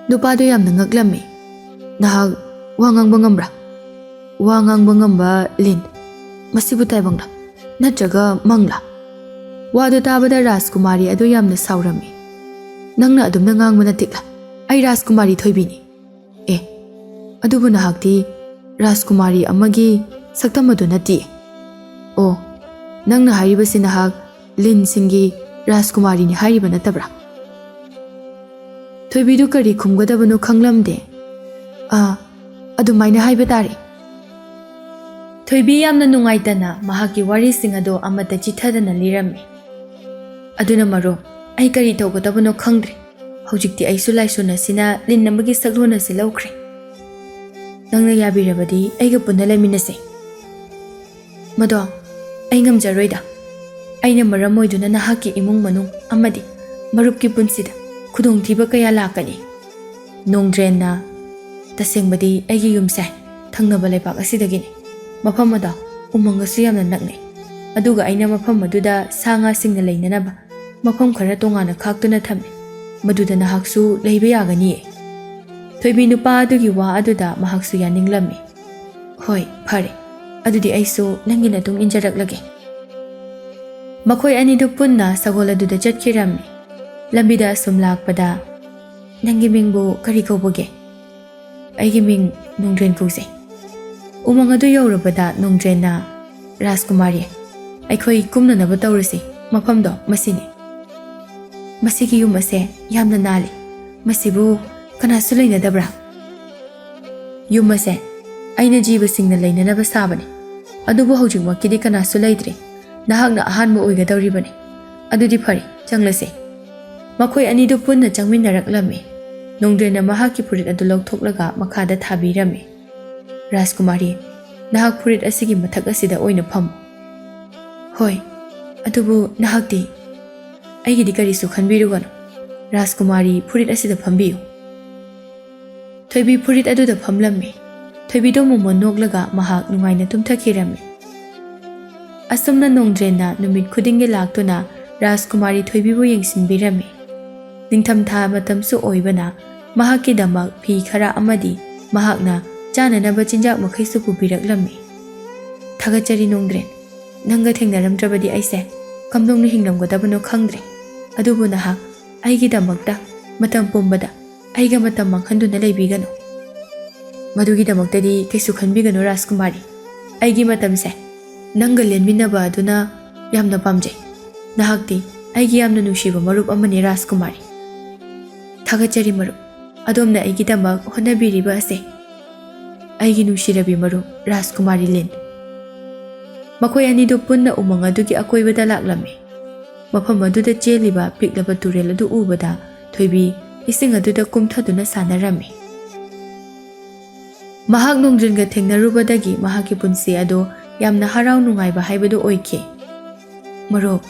ꯅꯨꯄꯥꯗꯨ ꯌꯥꯝꯅ ꯉꯛꯂꯝꯃꯤ꯫ "ꯅꯍꯥꯛ ꯋꯥ ꯉꯥꯡꯕ ꯉꯝꯕ꯭ꯔꯥ? ꯋꯥ ꯉꯥꯡꯕ ꯉꯝꯕ ꯂꯤꯟ? ꯃꯁꯤꯕꯨ ꯇꯥꯏꯕꯪꯂꯥ? ꯅꯠꯇ꯭ꯔꯒ ꯃꯪꯂꯥ?" ꯋꯥꯗꯨ ꯇꯥꯕꯗ ꯔꯥꯖꯀꯨꯃꯥꯔꯤ ꯑꯗꯨ ꯌꯥꯝꯅ ꯁꯥꯎꯔꯝꯃꯤ꯫ "ꯅꯪꯅ ꯑꯗꯨꯝꯅ ꯉꯥꯡꯕ ꯅꯠꯇꯤꯛꯂꯥ? ꯑꯩ ꯔꯥꯖꯀꯨꯃꯥꯔꯤ ꯊꯣꯏꯕꯤꯅꯤ꯫" "ꯑꯦ, ꯑꯗꯨꯕꯨ ꯅꯍꯥꯛꯇꯤ ꯔꯥꯖꯀꯨꯃꯥꯔꯤ ꯑꯃꯒꯤ ꯁꯛꯇꯝ ꯑꯗꯨ ꯅꯠꯇꯤꯌꯦ꯫ ꯑꯣ, ꯅꯪꯅ ꯍꯥꯏꯔꯤꯕꯁꯤ ꯅꯍꯥꯛ ꯂꯤꯟꯁꯤꯡꯒꯤ ꯔꯥꯖꯀꯨꯃꯥꯔꯤꯅꯤ ꯍꯥꯏꯔꯤꯕ ꯅꯠꯇꯕ꯭ꯔꯥ?" ꯊꯣꯏꯕꯤꯗꯨ ꯀꯔꯤ ꯈꯨꯝꯒꯗꯕꯅꯣ ꯈꯪꯂꯝꯗꯦ꯫ "ꯑꯥ, ꯑꯗꯨꯃꯥꯏꯅ ꯍꯥꯏꯕ ꯇꯥꯔꯦ꯫" ꯊꯣꯏꯕꯤ ꯌꯥꯝꯅ ꯅꯨꯡꯉꯥꯏꯇꯅ ꯃꯍꯥꯛꯀꯤ ꯋꯥꯔꯤꯁꯤꯡ ꯑꯗꯨ ꯑꯃꯠꯇ ꯆꯤꯊꯗꯅ ꯂꯤꯔꯝꯃꯤ꯫ "ꯑꯗꯨꯅ ꯃꯔꯨꯞ, ꯑꯩ ꯀꯔꯤ ꯇꯧꯒꯗꯕꯅꯣ ꯈꯪꯗ꯭ꯔꯦ꯫ ꯍꯧꯖꯤꯛꯇꯤ ꯑꯩꯁꯨ ꯂꯥꯏꯁꯣꯟ ꯑꯁꯤꯅ ꯂꯤꯟ ꯑꯃꯒꯤ ꯁꯛꯂꯣꯟ ꯑꯁꯤ ꯂꯧꯈ꯭ꯔꯦ꯫ ꯅꯪꯅ ꯌꯥꯕꯤꯔꯕꯗꯤ ꯑꯩꯒ ꯄꯨꯟꯅ ꯂꯩꯃꯤꯟꯅꯁꯦ꯫" "ꯃꯗꯣ ꯑꯩ ꯉꯝꯖꯔꯣꯏꯗ꯫ ꯑꯩꯅ ꯃꯔꯝ ꯑꯣꯏꯗꯨꯅ ꯅꯍꯥꯛꯀꯤ ꯏꯃꯨꯡ ꯃꯅꯨꯡ ꯑꯃꯗꯤ ꯃꯔꯨꯞꯀꯤ ꯄꯨꯟꯁꯤꯗ ꯈꯨꯗꯣꯡꯊꯤꯕ ꯀꯌꯥ ꯂꯥꯛꯀꯅꯤ꯫" ꯅꯣꯡꯗ꯭ꯔꯦꯟꯅ, "ꯇꯁꯦꯡꯕꯗꯤ ꯑꯩꯒꯤ ꯌꯨꯝꯁꯦ ꯊꯪꯅꯕ ꯂꯩꯕꯥꯛ ꯑꯁꯤꯗꯒꯤꯅꯤ꯫ ꯃꯐꯝ ꯑꯗꯣ ꯎꯃꯪꯒꯁꯨ ꯌꯥꯝꯅ ꯅꯛꯅꯩ꯫ ꯑꯗꯨꯒ ꯑꯩꯅ ꯃꯐꯝ ꯑꯗꯨꯗ ꯁꯥ ꯉꯥꯁꯤꯡꯅ ꯂꯩꯅꯅꯕ ꯃꯐꯝ ꯈꯔ ꯇꯣꯉꯥꯟꯅ ꯈꯥꯛꯇꯨꯅ ꯊꯝꯃꯤ꯫ ꯃꯗꯨꯗ ꯅꯍꯥꯛꯁꯨ ꯂꯩꯕ ꯌꯥꯒꯅꯤꯌꯦ꯫" ꯊꯣꯏꯕꯤ ꯅꯨꯄꯥ ꯑꯗꯨꯒꯤ ꯋꯥ ꯑꯗꯨꯗ ꯃꯍꯥꯛꯁꯨ ꯌꯥꯅꯤꯡꯂꯝꯃꯤ꯫ "ꯍꯣꯏ, ꯐꯔꯦ꯫ ꯑꯗꯨꯗꯤ ꯑꯩꯁꯨ ꯅꯪꯒꯤ ꯃꯇꯨꯡ ꯏꯟꯖꯔꯛꯂꯒꯦ꯫" ꯃꯈꯣꯏ ꯑꯅꯤꯗꯨ ꯄꯨꯟꯅ ꯁꯒꯣꯜ ꯑꯗꯨꯗ ꯆꯠꯈꯤꯔꯝꯃꯤ꯫ ꯂꯝꯕꯤꯗ ꯑꯁꯨꯝ ꯂꯥꯛꯄꯗ, "ꯅꯪꯒꯤ ꯃꯤꯡꯕꯨ ꯀꯔꯤ ꯀꯧꯕꯒꯦ?" "ꯑꯩꯒꯤ ꯃꯤꯡ ꯅꯣꯡꯗ꯭ꯔꯦꯟ ꯀꯧꯖꯩ꯫" ꯎꯃꯪ ꯑꯗꯨ ꯌꯧꯔꯕꯗ ꯅꯣꯡꯗ꯭ꯔꯦꯟꯅ, "ꯔꯥꯖꯀꯨꯃꯥꯔꯤ, ꯑꯩꯈꯣꯏ ꯀꯨꯝꯅꯅꯕ ꯇꯧꯔꯁꯤ꯫ ꯃꯐꯝꯗꯣ ꯃꯁꯤꯅꯤ꯫" "ꯃꯁꯤꯒꯤ ꯌꯨꯝ ꯑꯁꯦ ꯌꯥꯝꯅ ꯅꯥꯜꯂꯤ꯫ ꯃꯁꯤꯕꯨ ꯀꯅꯥꯁꯨ ꯂꯩꯅꯗꯕ꯭ꯔꯥ?" "ꯌꯨꯝ ꯑꯁꯦ ꯑꯩꯅ ꯖꯤꯕꯁꯤꯡꯅ ꯂꯩꯅꯅꯕ ꯁꯥꯕꯅꯤ꯫ ꯑꯗꯨꯕꯨ ꯍꯧꯖꯤꯛꯃꯛꯀꯤꯗꯤ ꯀꯅꯥꯁꯨ ꯂꯩꯇ꯭ꯔꯤ꯫ ꯅꯍꯥꯛꯅ ꯑꯍꯥꯟꯕ ꯑꯣꯏꯒꯗꯧꯔꯤꯕꯅꯤ꯫ ꯑꯗꯨꯗꯤ ꯐꯔꯦ, ꯆꯪꯂꯁꯦ꯫" ꯃꯈꯣꯏ ꯑꯅꯤꯗꯨ ꯄꯨꯟꯅ ꯆꯪꯃꯤꯟꯅꯔꯛꯂꯝꯃꯤ꯫ ꯅꯣꯡꯗ꯭ꯔꯦꯟꯅ ꯃꯍꯥꯛꯀꯤ ꯐꯨꯔꯤꯠ ꯑꯗꯨ ꯂꯧꯊꯣꯛꯂꯒ ꯃꯈꯥꯗ ꯊꯥꯕꯤꯔꯝꯃꯤ꯫ "ꯔꯥꯖꯀꯨꯃꯥꯔꯤ, ꯅꯍꯥꯛ ꯐꯨꯔꯤꯠ ꯑꯁꯤꯒꯤ ꯃꯊꯛ ꯑꯁꯤꯗ ꯑꯣꯏꯅ ꯐꯝꯃꯨ꯫" "ꯍꯣꯏ, ꯑꯗꯨꯕꯨ ꯅꯍꯥꯛꯇꯤ?" "ꯑꯩꯒꯤꯗꯤ ꯀꯔꯤꯁꯨ ꯈꯟꯕꯤꯔꯨꯒꯅꯨ꯫ ꯔꯥꯖꯀꯨꯃꯥꯔꯤ, ꯐꯨꯔꯤꯠ ꯑꯁꯤꯗ ꯐꯝꯕꯤꯌꯨ꯫" ꯊꯣꯏꯕꯤ ꯐꯨꯔꯤꯠ ꯑꯗꯨꯗ ꯐꯝꯂꯝꯃꯤ꯫ ꯊꯣꯏꯕꯤꯗꯣ ꯃꯣꯃꯣꯟ ꯅꯣꯛꯂꯒ ꯃꯍꯥꯛ ꯅꯨꯡꯉꯥꯏꯅ ꯇꯨꯝꯊꯈꯤꯔꯝꯃꯤ꯫ ꯑꯁꯨꯝꯅ ꯅꯣꯡꯗ꯭ꯔꯦꯟꯅ ꯅꯨꯃꯤꯠ ꯈꯨꯗꯤꯡꯒꯤ ꯂꯥꯛꯇꯨꯅ ꯔꯥꯖꯀꯨꯃꯥꯔꯤ ꯊꯣꯏꯕꯤꯕꯨ ꯌꯦꯡꯁꯤꯟꯕꯤꯔꯝꯃꯤ꯫ ꯅꯤꯡꯊꯝꯊꯥ ꯃꯇꯝꯁꯨ ꯑꯣꯏꯕꯅ ꯃꯍꯥꯛꯀꯤꯗꯃꯛ ꯐꯤ ꯈꯔ ꯑꯃꯗꯤ ꯃꯍꯥꯛꯅ ꯆꯥꯅꯅꯕ ꯆꯤꯟꯖꯥꯛ ꯃꯈꯩꯁꯨ ꯄꯨꯕꯤꯔꯛꯂꯝꯃꯤ꯫ "ꯊꯥꯒꯠꯆꯔꯤ ꯅꯣꯡꯗ꯭ꯔꯦꯟ, ꯅꯪꯒ ꯊꯦꯡꯅꯔꯝꯗ꯭ꯔꯕꯗꯤ ꯑꯩꯁꯦ ꯀꯝꯗꯧꯅ ꯍꯤꯡꯂꯝꯒꯗꯕꯅꯣ ꯈꯪꯗ꯭ꯔꯦ꯫ ꯑꯗꯨꯕꯨ ꯅꯍꯥꯛ ꯑꯩꯒꯤꯗꯃꯛꯇ ꯃꯇꯝ ꯄꯨꯝꯕꯗ ꯑꯩꯒ ꯃꯇꯝ ꯃꯥꯡꯍꯟꯗꯨꯅ ꯂꯩꯕꯤꯒꯅꯨ꯫ ꯃꯗꯨꯒꯤꯗꯃꯛꯇꯗꯤ ꯀꯩꯁꯨ ꯈꯟꯕꯤꯒꯅꯨ ꯔꯥꯖꯀꯨꯃꯥꯔꯤ꯫ ꯑꯩꯒꯤ ꯃꯇꯝꯁꯦ ꯅꯪꯒ ꯂꯦꯟꯃꯤꯟꯅꯕ ꯑꯗꯨꯅ ꯌꯥꯝꯅ ꯄꯥꯝꯖꯩ꯫ ꯅꯍꯥꯛꯇꯤ ꯑꯩꯒꯤ ꯌꯥꯝꯅ ꯅꯨꯡꯁꯤꯕ ꯃꯔꯨꯞ ꯑꯃꯅꯤ ꯔꯥꯖꯀꯨꯃꯥꯔꯤ꯫ ꯊꯥꯒꯠꯆꯔꯤ ꯃꯔꯨꯞ, ꯑꯗꯣꯝꯅ ꯑꯩꯒꯤꯗꯃꯛ ꯍꯣꯠꯅꯕꯤꯔꯤꯕ ꯑꯁꯦ꯫ ꯑꯩꯒꯤ ꯅꯨꯡꯁꯤꯔꯕꯤ ꯃꯔꯨꯞ ꯔꯥꯖꯀꯨꯃꯥꯔꯤ ꯂꯤꯟ꯫" ꯃꯈꯣꯏ ꯑꯅꯤꯗꯨ ꯄꯨꯟꯅ ꯎꯃꯪ ꯑꯗꯨꯒꯤ ꯑꯀꯣꯏꯕꯗ ꯂꯥꯛꯂꯝꯃꯤ꯫ ꯃꯐꯝ ꯑꯗꯨꯗ ꯆꯦꯜꯂꯤꯕ ꯄꯤꯛꯂꯕ ꯇꯨꯔꯦꯜ ꯑꯗꯨ ꯎꯕꯗ ꯊꯣꯏꯕꯤ ꯏꯁꯤꯡ ꯑꯗꯨꯗ ꯀꯨꯝꯊꯗꯨꯅ ꯁꯥꯟꯅꯔꯝꯃꯤ꯫ ꯃꯍꯥꯛ ꯅꯣꯡꯗ꯭ꯔꯦꯟꯒ ꯊꯦꯡꯅꯔꯨꯕꯗꯒꯤ ꯃꯍꯥꯛꯀꯤ ꯄꯨꯟꯁꯤ ꯑꯗꯨ ꯌꯥꯝꯅ ꯍꯔꯥꯎ ꯅꯨꯡꯉꯥꯏꯕ ꯍꯥꯏꯕꯗꯨ ꯑꯣꯏꯈꯤ꯫ "ꯃꯔꯨꯞ,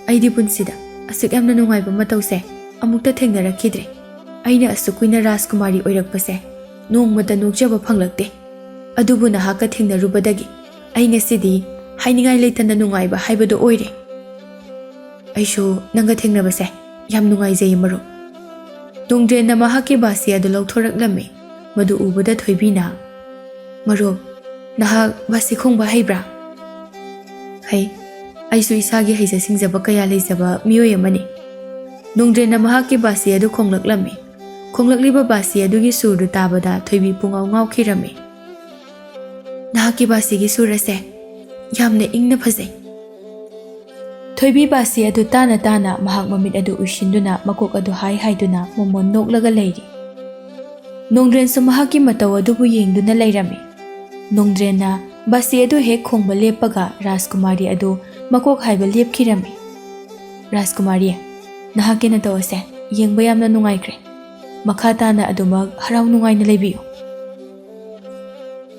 ꯑꯩꯗꯤ ꯄꯨꯟꯁꯤꯗ ꯑꯁꯨꯛ ꯌꯥꯝꯅ ꯅꯨꯡꯉꯥꯏꯕ ꯃꯇꯧꯁꯦ ꯑꯃꯨꯛꯇ ꯊꯦꯡꯅꯔꯛꯈꯤꯗ꯭ꯔꯦ꯫ ꯑꯩꯅ ꯑꯁꯨꯛ ꯀꯨꯏꯅ ꯔꯥꯖꯀꯨꯃꯥꯔꯤ ꯑꯣꯏꯔꯛꯄꯁꯦ ꯅꯣꯡꯃꯇ ꯅꯣꯛꯆꯕ ꯐꯪꯂꯛꯇꯦ꯫ ꯑꯗꯨꯕꯨ ꯅꯍꯥꯛꯀ ꯊꯦꯡꯅꯔꯨꯕꯗꯒꯤ ꯑꯩ ꯉꯁꯤꯗꯤ ꯍꯥꯏꯅꯤꯡꯉꯥꯏ ꯂꯩꯇꯅ ꯅꯨꯡꯉꯥꯏꯕ ꯍꯥꯏꯕꯗꯨ ꯑꯣꯏꯔꯦ꯫" "ꯑꯩꯁꯨ ꯅꯪꯒ ꯊꯦꯡꯅꯕꯁꯦ ꯌꯥꯝ ꯅꯨꯡꯉꯥꯏꯖꯩ ꯃꯔꯨꯞ꯫" ꯅꯣꯡꯗ꯭ꯔꯦꯟꯅ ꯃꯍꯥꯛꯀꯤ ꯕꯥꯁꯤ ꯑꯗꯨ ꯂꯧꯊꯣꯔꯛꯂꯝꯃꯤ꯫ ꯃꯗꯨ ꯎꯕꯗ ꯊꯣꯏꯕꯤꯅ, "ꯃꯔꯨꯞ, ꯅꯍꯥꯛ ꯕꯥꯁꯤ ꯈꯣꯡꯕ ꯍꯩꯕ꯭ꯔꯥ?" "ꯍꯩ꯫ ꯑꯩꯁꯨ ꯏꯁꯥꯒꯤ ꯍꯩꯖ ꯁꯤꯡꯖꯕ ꯀꯌꯥ ꯂꯩꯖꯕ ꯃꯤꯑꯣꯏ ꯑꯃꯅꯤ꯫" ꯅꯣꯡꯗ꯭ꯔꯦꯟꯅ ꯃꯍꯥꯛꯀꯤ ꯕꯥꯁꯤ ꯑꯗꯨ ꯈꯣꯡꯂꯛꯂꯝꯃꯤ꯫ ꯈꯣꯡꯂꯛꯂꯤꯕ ꯕꯥꯁꯤ ꯑꯗꯨꯒꯤ ꯁꯨꯔꯗꯨ ꯇꯥꯕꯗ ꯊꯣꯏꯕꯤ ꯄꯨꯡꯉꯥꯎ ꯉꯥꯎꯈꯤꯔꯝꯃꯤ꯫ "ꯅꯍꯥꯛꯀꯤ ꯕꯥꯁꯤꯒꯤ ꯁꯨꯔ ꯑꯁꯦ ꯌꯥꯝꯅ ꯏꯪꯅ ꯐꯖꯩ꯫" ꯊꯣꯏꯕꯤ ꯕꯥꯁꯤ ꯑꯗꯨ ꯇꯥꯅ ꯇꯥꯅ ꯃꯍꯥꯛ ꯃꯃꯤꯠ ꯑꯗꯨ ꯎꯏꯁꯤꯟꯗꯨꯅ ꯃꯀꯣꯛ ꯑꯗꯨ ꯍꯥꯏ ꯍꯥꯏꯗꯨꯅ ꯃꯣꯃꯣꯟ ꯅꯣꯛꯂꯒ ꯂꯩꯔꯤ꯫ ꯅꯣꯡꯗ꯭ꯔꯦꯟꯁꯨ ꯃꯍꯥꯛꯀꯤ ꯃꯇꯧ ꯑꯗꯨꯕꯨ ꯌꯦꯡꯗꯨꯅ ꯂꯩꯔꯝꯃꯤ꯫ ꯅꯣꯡꯗ꯭ꯔꯦꯟꯅ ꯕꯥꯁꯤ ꯑꯗꯨ ꯍꯦꯛ ꯈꯣꯡꯕ ꯂꯦꯞꯄꯒ ꯔꯥꯖꯀꯨꯃꯥꯔꯤ ꯑꯗꯨ ꯃꯀꯣꯛ ꯍꯥꯏꯕ ꯂꯦꯞꯈꯤꯔꯝꯃꯤ꯫ "ꯔꯥꯖꯀꯨꯃꯥꯔꯤ, ꯅꯍꯥꯛꯀꯤ ꯅꯇꯧ ꯑꯁꯦ ꯌꯦꯡꯕ ꯌꯥꯝꯅ ꯅꯨꯡꯉꯥꯏꯈ꯭ꯔꯦ꯫ ꯃꯈꯥ ꯇꯥꯅ ꯑꯗꯨꯃꯛ ꯍꯔꯥꯎ ꯅꯨꯡꯉꯥꯏꯅ ꯂꯩꯕꯤꯌꯨ꯫"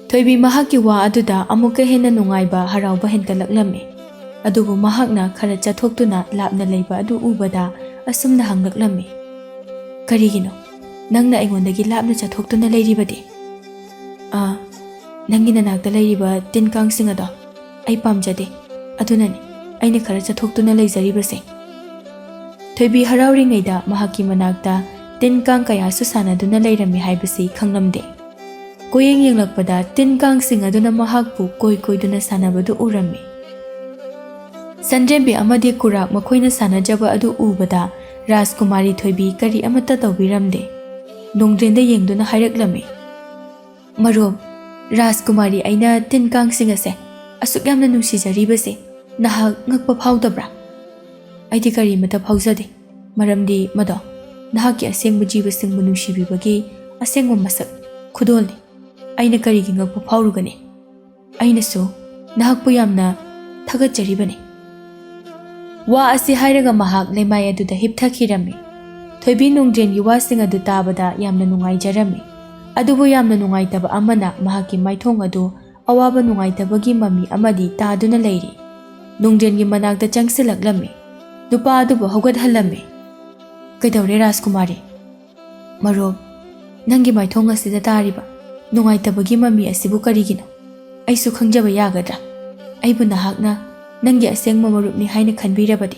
ꯊꯣꯏꯕꯤ ꯃꯍꯥꯛꯀꯤ ꯋꯥ ꯑꯗꯨꯗ ꯑꯃꯨꯛꯀ ꯍꯦꯟꯅ ꯅꯨꯡꯉꯥꯏꯕ, ꯍꯔꯥꯎꯕ ꯍꯦꯟꯒꯠꯂꯛꯂꯝꯃꯤ꯫ ꯑꯗꯨꯕꯨ ꯃꯍꯥꯛꯅ ꯈꯔ ꯆꯠꯊꯣꯛꯇꯨꯅ ꯂꯥꯞꯅ ꯂꯩꯕ ꯑꯗꯨ ꯎꯕꯗ ꯑꯁꯨꯝꯅ ꯍꯪꯂꯛꯂꯝꯃꯤ, "ꯀꯔꯤꯒꯤꯅꯣ ꯅꯪꯅ ꯑꯩꯉꯣꯟꯗꯒꯤ ꯂꯥꯞꯅ ꯆꯠꯊꯣꯛꯇꯨꯅ ꯂꯩꯔꯤꯕꯗꯤ?" "ꯑꯥ, ꯅꯪꯒꯤ ꯅꯅꯥꯛꯇ ꯂꯩꯔꯤꯕ ꯇꯤꯟ ꯀꯥꯡꯁꯤꯡ ꯑꯗꯣ ꯑꯩ ꯄꯥꯝꯖꯗꯦ꯫ ꯑꯗꯨꯅꯅꯤ ꯑꯩꯅ ꯈꯔ ꯆꯠꯊꯣꯛꯇꯨꯅ ꯂꯩꯖꯔꯤꯕꯁꯦ꯫ ꯊꯣꯏꯕꯤ ꯍꯔꯥꯎꯔꯤꯉꯩꯗ ꯃꯍꯥꯛꯀꯤ ꯃꯅꯥꯛꯇ ꯇꯤꯟ ꯀꯥꯡ ꯀꯌꯥꯁꯨ ꯁꯥꯟꯅꯗꯨꯅ ꯂꯩꯔꯝꯃꯤ ꯍꯥꯏꯕꯁꯤ ꯈꯪꯂꯝꯗꯦ꯫ ꯀꯣꯌꯦꯡ ꯌꯦꯡꯂꯛꯄꯗ ꯇꯤꯟ ꯀꯥꯡꯁꯤꯡ ꯑꯗꯨꯅ ꯃꯍꯥꯛꯄꯨ ꯀꯣꯏ ꯀꯣꯏꯗꯨꯅ ꯁꯥꯟꯅꯕꯗꯨ ꯎꯔꯝꯃꯤ꯫ ꯁꯟꯗ꯭ꯔꯦꯝꯕꯤ ꯑꯃꯗꯤ ꯀꯨꯔꯥꯛ ꯃꯈꯣꯏꯅ ꯁꯥꯟꯅꯖꯕ ꯑꯗꯨ ꯎꯕꯗ ꯔꯥꯖꯀꯨꯃꯥꯔꯤ ꯊꯣꯏꯕꯤ ꯀꯔꯤ ꯑꯃꯠꯇ ꯇꯧꯕꯤꯔꯝꯗꯦ꯫ ꯅꯣꯡꯗ꯭ꯔꯦꯟꯗ ꯌꯦꯡꯗꯨꯅ ꯍꯥꯏꯔꯛꯂꯝꯃꯤ, "ꯃꯔꯨꯞ, ꯔꯥꯖꯀꯨꯃꯥꯔꯤ ꯑꯩꯅ ꯇꯤꯟ ꯀꯥꯡꯁꯤꯡ ꯑꯁꯦ ꯑꯁꯨꯛ ꯌꯥꯝꯅ ꯅꯨꯡꯁꯤꯖꯔꯤꯕꯁꯦ ꯅꯍꯥꯛ ꯉꯛꯄ ꯐꯥꯎꯗꯕ꯭ꯔꯥ?" "ꯑꯩꯗꯤ ꯀꯔꯤꯃꯠꯇ ꯐꯥꯎꯖꯗꯦ, ꯃꯔꯝꯗꯤ ꯃꯗꯣ ꯅꯍꯥꯛꯀꯤ ꯑꯁꯦꯡꯕ ꯖꯤꯕꯁꯤꯡꯕꯨ ꯅꯨꯡꯁꯤꯕꯤꯕꯒꯤ ꯑꯁꯦꯡꯕ ꯃꯁꯛ ꯈꯨꯗꯣꯜꯅꯤ꯫ ꯑꯩꯅ ꯀꯔꯤꯒꯤ ꯉꯛꯄ ꯐꯥꯎꯔꯨꯒꯅꯤ? ꯑꯩꯅꯁꯨ ꯅꯍꯥꯛꯄꯨ ꯌꯥꯝꯅ ꯊꯥꯒꯠꯆꯔꯤꯕꯅꯤ꯫" ꯋꯥ ꯑꯁꯤ ꯍꯥꯏꯔꯒ ꯃꯍꯥꯛ ꯂꯩꯃꯥꯏ ꯑꯗꯨꯗ ꯍꯤꯞꯊꯈꯤꯔꯝꯃꯤ꯫ ꯊꯣꯏꯕꯤ ꯅꯣꯡꯗ꯭ꯔꯦꯟꯒꯤ ꯋꯥꯁꯤꯡ ꯑꯗꯨ ꯇꯥꯕꯗ ꯌꯥꯝꯅ ꯅꯨꯡꯉꯥꯏꯖꯔꯝꯃꯤ꯫ ꯑꯗꯨꯕꯨ ꯌꯥꯝꯅ ꯅꯨꯡꯉꯥꯏꯇꯕ ꯑꯃꯅ ꯃꯍꯥꯛꯀꯤ ꯃꯥꯏꯊꯣꯡ ꯑꯗꯨ ꯑꯋꯥꯕ ꯅꯨꯡꯉꯥꯏꯇꯕꯒꯤ ꯃꯃꯤ ꯑꯃꯗꯤ ꯇꯥꯗꯨꯅ ꯂꯩꯔꯤ꯫ ꯅꯣꯡꯗ꯭ꯔꯦꯟꯒꯤ ꯃꯅꯥꯛꯇ ꯆꯪꯁꯤꯜꯂꯛꯂꯝꯃꯤ꯫ ꯅꯨꯄꯥ ꯑꯗꯨꯕꯨ ꯍꯧꯒꯠꯍꯜꯂꯝꯃꯤ꯫ "ꯀꯩꯗꯧꯔꯦ ꯔꯥꯖꯀꯨꯃꯥꯔꯤ?" "ꯃꯔꯨꯞ, ꯅꯪꯒꯤ ꯃꯥꯏꯊꯣꯡ ꯑꯁꯤꯗ ꯇꯥꯔꯤꯕ ꯅꯨꯡꯉꯥꯏꯇꯕꯒꯤ ꯃꯃꯤ ꯑꯁꯤꯕꯨ ꯀꯔꯤꯒꯤꯅꯣ? ꯑꯩꯁꯨ ꯈꯪꯖꯕ ꯌꯥꯒꯗ꯭ꯔꯥ? ꯑꯩꯕꯨ ꯅꯍꯥꯛꯅ ꯅꯪꯒꯤ ꯑꯁꯦꯡꯕ ꯃꯔꯨꯞꯅꯤ ꯍꯥꯏꯅ ꯈꯟꯕꯤꯔꯕꯗꯤ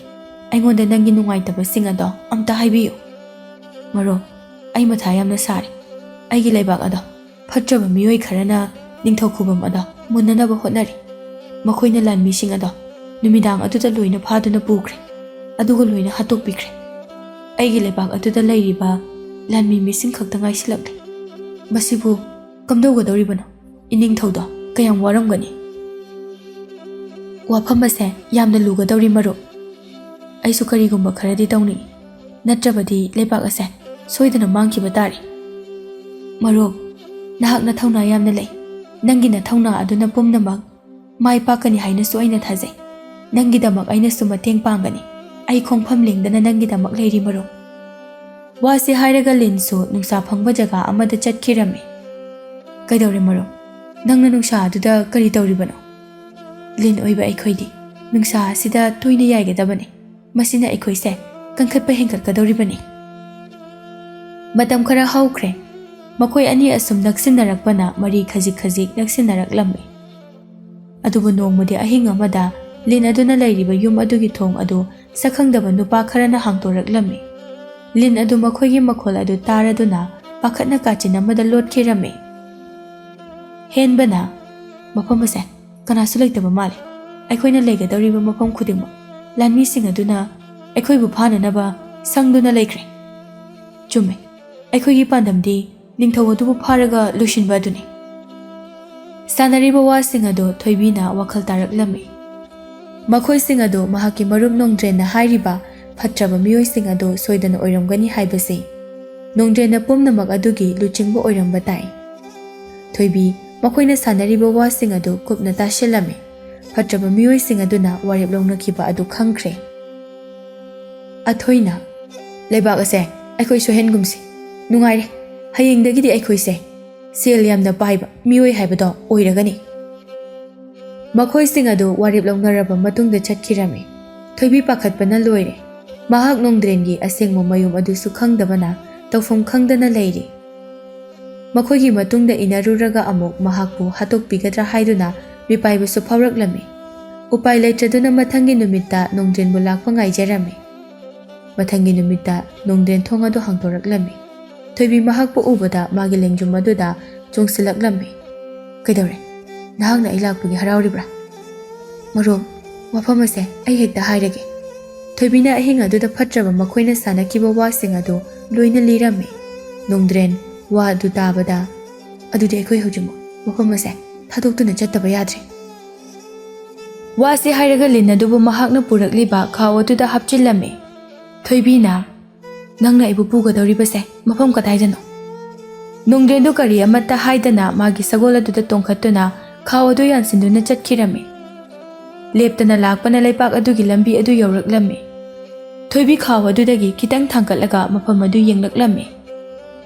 ꯑꯩꯉꯣꯟꯗ ꯅꯪꯒꯤ ꯅꯨꯡꯉꯥꯏꯇꯕꯁꯤꯡ ꯑꯗꯣ ꯑꯝꯇ ꯍꯥꯏꯕꯤꯌꯨ꯫" "ꯃꯔꯨꯞ, ꯑꯩ ꯃꯊꯥ ꯌꯥꯝꯅ ꯁꯥꯔꯦ꯫ ꯑꯩꯒꯤ ꯂꯩꯕꯥꯛ ꯑꯗꯣ ꯐꯠꯇ꯭ꯔꯕ ꯃꯤꯑꯣꯏ ꯈꯔꯅ ꯅꯤꯡꯊꯧ ꯈꯨꯕꯝ ꯑꯗꯣ ꯃꯨꯟꯅꯅꯕ ꯍꯣꯠꯅꯔꯤ꯫ ꯃꯈꯣꯏꯅ ꯂꯥꯟꯃꯤꯁꯤꯡ ꯑꯗꯣ ꯅꯨꯃꯤꯗꯥꯡ ꯑꯗꯨꯗ ꯂꯣꯏꯅ ꯐꯥꯗꯨꯅ ꯄꯨꯈ꯭ꯔꯦ, ꯑꯗꯨꯒ ꯂꯣꯏꯅ ꯍꯥꯠꯇꯣꯛꯄꯤꯈ꯭ꯔꯦ꯫ ꯑꯩꯒꯤ ꯂꯩꯕꯥꯛ ꯑꯗꯨꯗ ꯂꯩꯔꯤꯕ ꯂꯥꯟꯃꯤ ꯃꯤꯁꯤꯡ ꯈꯛꯇ ꯉꯥꯏꯁꯤꯜꯂꯛꯂꯦ꯫ ꯃꯁꯤꯕꯨ ꯀꯝꯗꯧꯒꯗꯧꯔꯤꯕꯅꯣ? ꯏꯅꯤꯡꯊꯧꯗꯣ ꯀꯌꯥꯝ ꯋꯥꯔꯝꯒꯅꯤ꯫" "ꯋꯥꯐꯝ ꯑꯁꯦ ꯌꯥꯝꯅ ꯂꯨꯒꯗꯧꯔꯤ ꯃꯔꯨꯞ꯫ ꯑꯩꯁꯨ ꯀꯔꯤꯒꯨꯝꯕ ꯈꯔꯗꯤ ꯇꯧꯅꯤꯡꯏ, ꯅꯠꯇ꯭ꯔꯕꯗꯤ ꯂꯩꯕꯥꯛ ꯑꯁꯦ ꯁꯣꯏꯗꯅ ꯃꯥꯡꯈꯤꯕ ꯇꯥꯔꯦ꯫" "ꯃꯔꯨꯞ, ꯅꯍꯥꯛ ꯅꯊꯧꯅꯥ ꯌꯥꯝꯅ ꯂꯩ꯫ ꯅꯪꯒꯤ ꯅꯊꯧꯅꯥ ꯑꯗꯨꯅ ꯄꯨꯝꯅꯃꯛ ꯃꯥꯏ ꯄꯥꯛꯀꯅꯤ ꯍꯥꯏꯅꯁꯨ ꯑꯩꯅ ꯊꯥꯖꯩ꯫ ꯅꯪꯒꯤꯗꯃꯛ ꯑꯩꯅꯁꯨ ꯃꯇꯦꯡ ꯄꯥꯡꯒꯅꯤ꯫ ꯑꯩ ꯈꯣꯡꯐꯝ ꯂꯦꯡꯗꯅ ꯅꯪꯒꯤꯗꯃꯛ ꯂꯩꯔꯤ ꯃꯔꯨꯞ꯫" ꯋꯥꯁꯤ ꯍꯥꯏꯔꯒ ꯂꯤꯟꯁꯨ ꯅꯨꯡꯁꯥ ꯐꯪꯕ ꯖꯒꯥ ꯑꯃꯗ ꯆꯠꯈꯤꯔꯝꯃꯤ꯫ "ꯀꯩꯗꯧꯔꯦ ꯃꯔꯨꯞ? ꯅꯪꯅ ꯅꯨꯡꯁꯥ ꯑꯗꯨꯗ ꯀꯔꯤ ꯇꯧꯔꯤꯕꯅꯣ?" "ꯂꯤꯟ ꯑꯣꯏꯕ ꯑꯩꯈꯣꯏꯗꯤ ꯅꯨꯡꯁꯥ ꯑꯁꯤꯗ ꯇꯣꯏꯅ ꯌꯥꯏꯒꯗꯕꯅꯤ꯫ ꯃꯁꯤꯅ ꯑꯩꯈꯣꯏꯁꯦ ꯀꯟꯈꯠꯄ ꯍꯦꯟꯒꯠꯀꯗꯧꯔꯤꯕꯅꯤ꯫" ꯃꯇꯝ ꯈꯔ ꯍꯧꯈ꯭ꯔꯦ꯫ ꯃꯈꯣꯏ ꯑꯅꯤ ꯑꯁꯨꯝ ꯅꯛꯁꯤꯟꯅꯔꯛꯄꯅ ꯃꯔꯤ ꯈꯖꯤꯛ ꯈꯖꯤꯛ ꯅꯛꯁꯤꯟꯅꯔꯛꯂꯝꯃꯤ꯫ ꯑꯗꯨꯕꯨ ꯅꯣꯡꯃꯗꯤ ꯑꯍꯤꯡ ꯑꯃꯗ ꯂꯤꯟ ꯑꯗꯨꯅ ꯂꯩꯔꯤꯕ ꯌꯨꯝ ꯑꯗꯨꯒꯤ ꯊꯣꯡ ꯑꯗꯨ ꯁꯛꯈꯪꯗꯕ ꯅꯨꯄꯥ ꯈꯔꯅ ꯍꯥꯡꯗꯣꯔꯛꯂꯝꯃꯤ꯫ ꯂꯤꯟ ꯑꯗꯨ ꯃꯈꯣꯏꯒꯤ ꯃꯈꯣꯜ ꯑꯗꯨ ꯇꯥꯔꯗꯨꯅ ꯄꯥꯈꯠꯅ ꯀꯥꯆꯤꯟ ꯑꯃꯗ ꯂꯣꯠꯈꯤꯔꯝꯃꯤ꯫ ꯍꯦꯟꯕꯅ, "ꯃꯐꯝ ꯑꯁꯦ ꯀꯅꯥꯁꯨ ꯂꯩꯇꯕ ꯃꯥꯜꯂꯤ꯫ ꯑꯩꯈꯣꯏꯅ ꯂꯩꯒꯗꯧꯔꯤꯕ ꯃꯐꯝ ꯈꯨꯗꯤꯡꯃꯛ ꯂꯥꯟꯃꯤꯁꯤꯡ ꯑꯗꯨꯅ ꯑꯩꯈꯣꯏꯕꯨ ꯐꯥꯅꯅꯕ ꯁꯪꯗꯨꯅ ꯂꯩꯈ꯭ꯔꯦ꯫ ꯆꯨꯝꯃꯦ, ꯑꯩꯈꯣꯏꯒꯤ ꯄꯥꯟꯗꯝꯗꯤ ꯅꯤꯡꯊꯧ ꯑꯗꯨꯕꯨ ꯐꯥꯔꯒ ꯂꯣꯏꯁꯤꯟꯕ ꯑꯗꯨꯅꯤ꯫" ꯁꯥꯟꯅꯔꯤꯕ ꯋꯥꯁꯤꯡ ꯑꯗꯨ ꯊꯣꯏꯕꯤꯅ ꯋꯥꯈꯜ ꯇꯥꯔꯛꯂꯝꯃꯤ꯫ ꯃꯈꯣꯏꯁꯤꯡ ꯑꯗꯨ ꯃꯍꯥꯛꯀꯤ ꯃꯔꯨꯞ ꯅꯣꯡꯗ꯭ꯔꯦꯟꯅ ꯍꯥꯏꯔꯤꯕ ꯐꯠꯇ꯭ꯔꯕ ꯃꯤꯑꯣꯏꯁꯤꯡ ꯑꯗꯨ ꯁꯣꯏꯗꯅ ꯑꯣꯏꯔꯝꯒꯅꯤ ꯍꯥꯏꯕꯁꯤ ꯅꯣꯡꯗ꯭ꯔꯦꯟꯅ ꯄꯨꯝꯅꯃꯛ ꯑꯗꯨꯒꯤ ꯂꯨꯆꯤꯡꯕ ꯑꯣꯏꯔꯝꯕ ꯇꯥꯏ꯫ ꯊꯣꯏꯕꯤ ꯃꯈꯣꯏꯅ ꯁꯥꯟꯅꯔꯤꯕ ꯋꯥꯁꯤꯡ ꯑꯗꯨ ꯀꯨꯞꯅ ꯇꯥꯁꯤꯜꯂꯝꯃꯤ꯫ ꯐꯠꯇ꯭ꯔꯕ ꯃꯤꯑꯣꯏꯁꯤꯡ ꯑꯗꯨꯅ ꯋꯥꯔꯦꯞ ꯂꯧꯅꯈꯤꯕ ꯑꯗꯨ ꯈꯪꯈ꯭ꯔꯦ꯫ ꯑꯊꯣꯏꯅ, "ꯂꯩꯕꯥꯛ ꯑꯁꯦ ꯑꯩꯈꯣꯏ ꯁꯣꯏꯍꯟꯒꯨꯝꯁꯤ꯫ ꯅꯨꯡꯉꯥꯏꯔꯦ, ꯍꯌꯦꯡꯗꯒꯤꯗꯤ ꯑꯩꯈꯣꯏꯁꯦ ꯁꯦꯜ ꯌꯥꯝꯅ ꯄꯥꯏꯕ ꯃꯤꯑꯣꯏ ꯍꯥꯏꯕꯗꯣ ꯑꯣꯏꯔꯒꯅꯤ꯫" ꯃꯈꯣꯏꯁꯤꯡ ꯑꯗꯨ ꯋꯥꯔꯦꯞ ꯂꯧꯅꯔꯕ ꯃꯇꯨꯡꯗ ꯆꯠꯈꯤꯔꯝꯃꯤ꯫ ꯊꯣꯏꯕꯤ ꯄꯥꯈꯠꯄꯅ ꯂꯣꯏꯔꯦ꯫ ꯃꯍꯥꯛ ꯅꯣꯡꯗ꯭ꯔꯦꯟꯒꯤ ꯑꯁꯦꯡꯕ ꯃꯌꯨꯝ ꯑꯗꯨꯁꯨ ꯈꯪꯗꯕꯅ ꯇꯧꯐꯝ ꯈꯪꯗꯅ ꯂꯩꯔꯤ꯫ ꯃꯈꯣꯏꯒꯤ ꯃꯇꯨꯡꯗ ꯏꯟꯅꯔꯨꯔꯒ ꯑꯃꯨꯛ ꯃꯍꯥꯛꯄꯨ ꯍꯥꯠꯇꯣꯛꯄꯤꯒꯗ꯭ꯔꯥ ꯍꯥꯏꯗꯨꯅ ꯃꯤꯄꯥꯏꯕꯁꯨ ꯐꯥꯎꯔꯛꯂꯝꯃꯤ꯫ ꯎꯄꯥꯏ ꯂꯩꯇ꯭ꯔꯗꯨꯅ ꯃꯊꯪꯒꯤ ꯅꯨꯃꯤꯠꯇ ꯅꯣꯡꯗ꯭ꯔꯦꯟꯕꯨ ꯂꯥꯛꯄ ꯉꯥꯏꯖꯔꯝꯃꯤ꯫ ꯃꯊꯪꯒꯤ ꯅꯨꯃꯤꯠꯇ ꯅꯣꯡꯗ꯭ꯔꯦꯟ ꯊꯣꯡ ꯑꯗꯨ ꯍꯥꯡꯗꯣꯔꯛꯂꯝꯃꯤ꯫ ꯊꯣꯏꯕꯤ ꯃꯍꯥꯛꯄꯨ ꯎꯕꯗ ꯃꯥꯒꯤ ꯂꯦꯡꯖꯨꯝ ꯑꯗꯨꯗ ꯆꯣꯡꯁꯤꯜꯂꯛꯂꯝꯃꯤ꯫ "ꯀꯩꯗꯧꯔꯦ? ꯅꯍꯥꯛꯅ ꯑꯩ ꯂꯥꯛꯄꯒꯤ ꯍꯔꯥꯎꯔꯤꯕ꯭ꯔꯥ?" "ꯃꯔꯨꯞ, ꯋꯥꯐꯝ ꯑꯁꯦ ꯑꯩ ꯍꯦꯛꯇ ꯍꯥꯏꯔꯒꯦ꯫" ꯊꯣꯏꯕꯤꯅ ꯑꯍꯤꯡ ꯑꯗꯨꯗ ꯐꯠꯇ꯭ꯔꯕ ꯃꯈꯣꯏꯅ ꯁꯥꯟꯅꯈꯤꯕ ꯋꯥꯁꯤꯡ ꯑꯗꯨ ꯂꯣꯏꯅ ꯂꯤꯔꯝꯃꯤ꯫ ꯅꯣꯡꯗ꯭ꯔꯦꯟ ꯋꯥ ꯑꯗꯨ ꯇꯥꯕꯗ, "ꯑꯗꯨꯗꯤ ꯑꯩꯈꯣꯏ ꯍꯧꯖꯤꯛꯃꯛ ꯃꯐꯝ ꯑꯁꯦ ꯊꯥꯗꯣꯛꯇꯨꯅ ꯆꯠꯇꯕ ꯌꯥꯗ꯭ꯔꯦ꯫" ꯋꯥꯁꯤ ꯍꯥꯏꯔꯒ ꯂꯤꯟ ꯑꯗꯨꯕꯨ ꯃꯍꯥꯛꯅ ꯄꯨꯔꯛꯂꯤꯕ ꯈꯥꯎ ꯑꯗꯨꯗ ꯍꯥꯞꯆꯤꯜꯂꯝꯃꯤ꯫ ꯊꯣꯏꯕꯤꯅ, "ꯅꯪꯅ ꯑꯩꯕꯨ ꯄꯨꯒꯗꯧꯔꯤꯕꯁꯦ ꯃꯐꯝ ꯀꯗꯥꯏꯗꯅꯣ?" ꯅꯣꯡꯗ꯭ꯔꯦꯟꯗꯨ ꯀꯔꯤ ꯑꯃꯠꯇ ꯍꯥꯏꯗꯅ ꯃꯥꯒꯤ ꯁꯒꯣꯜ ꯑꯗꯨꯗ ꯇꯣꯡꯈꯠꯇꯨꯅ ꯈꯥꯎ ꯑꯗꯨ ꯌꯥꯟꯁꯤꯟꯗꯨꯅ ꯆꯠꯈꯤꯔꯝꯃꯤ꯫ ꯂꯦꯞꯇꯅ ꯂꯥꯛꯄꯅ ꯂꯩꯄꯥꯛ ꯑꯗꯨꯒꯤ ꯂꯝꯕꯤ ꯑꯗꯨ ꯌꯧꯔꯛꯂꯝꯃꯤ꯫ ꯊꯣꯏꯕꯤ ꯈꯥꯎ ꯑꯗꯨꯗꯒꯤ ꯈꯤꯇꯪ ꯊꯥꯡꯒꯠꯂꯒ ꯃꯐꯝ ꯑꯗꯨ ꯌꯦꯡꯂꯛꯂꯝꯃꯤ꯫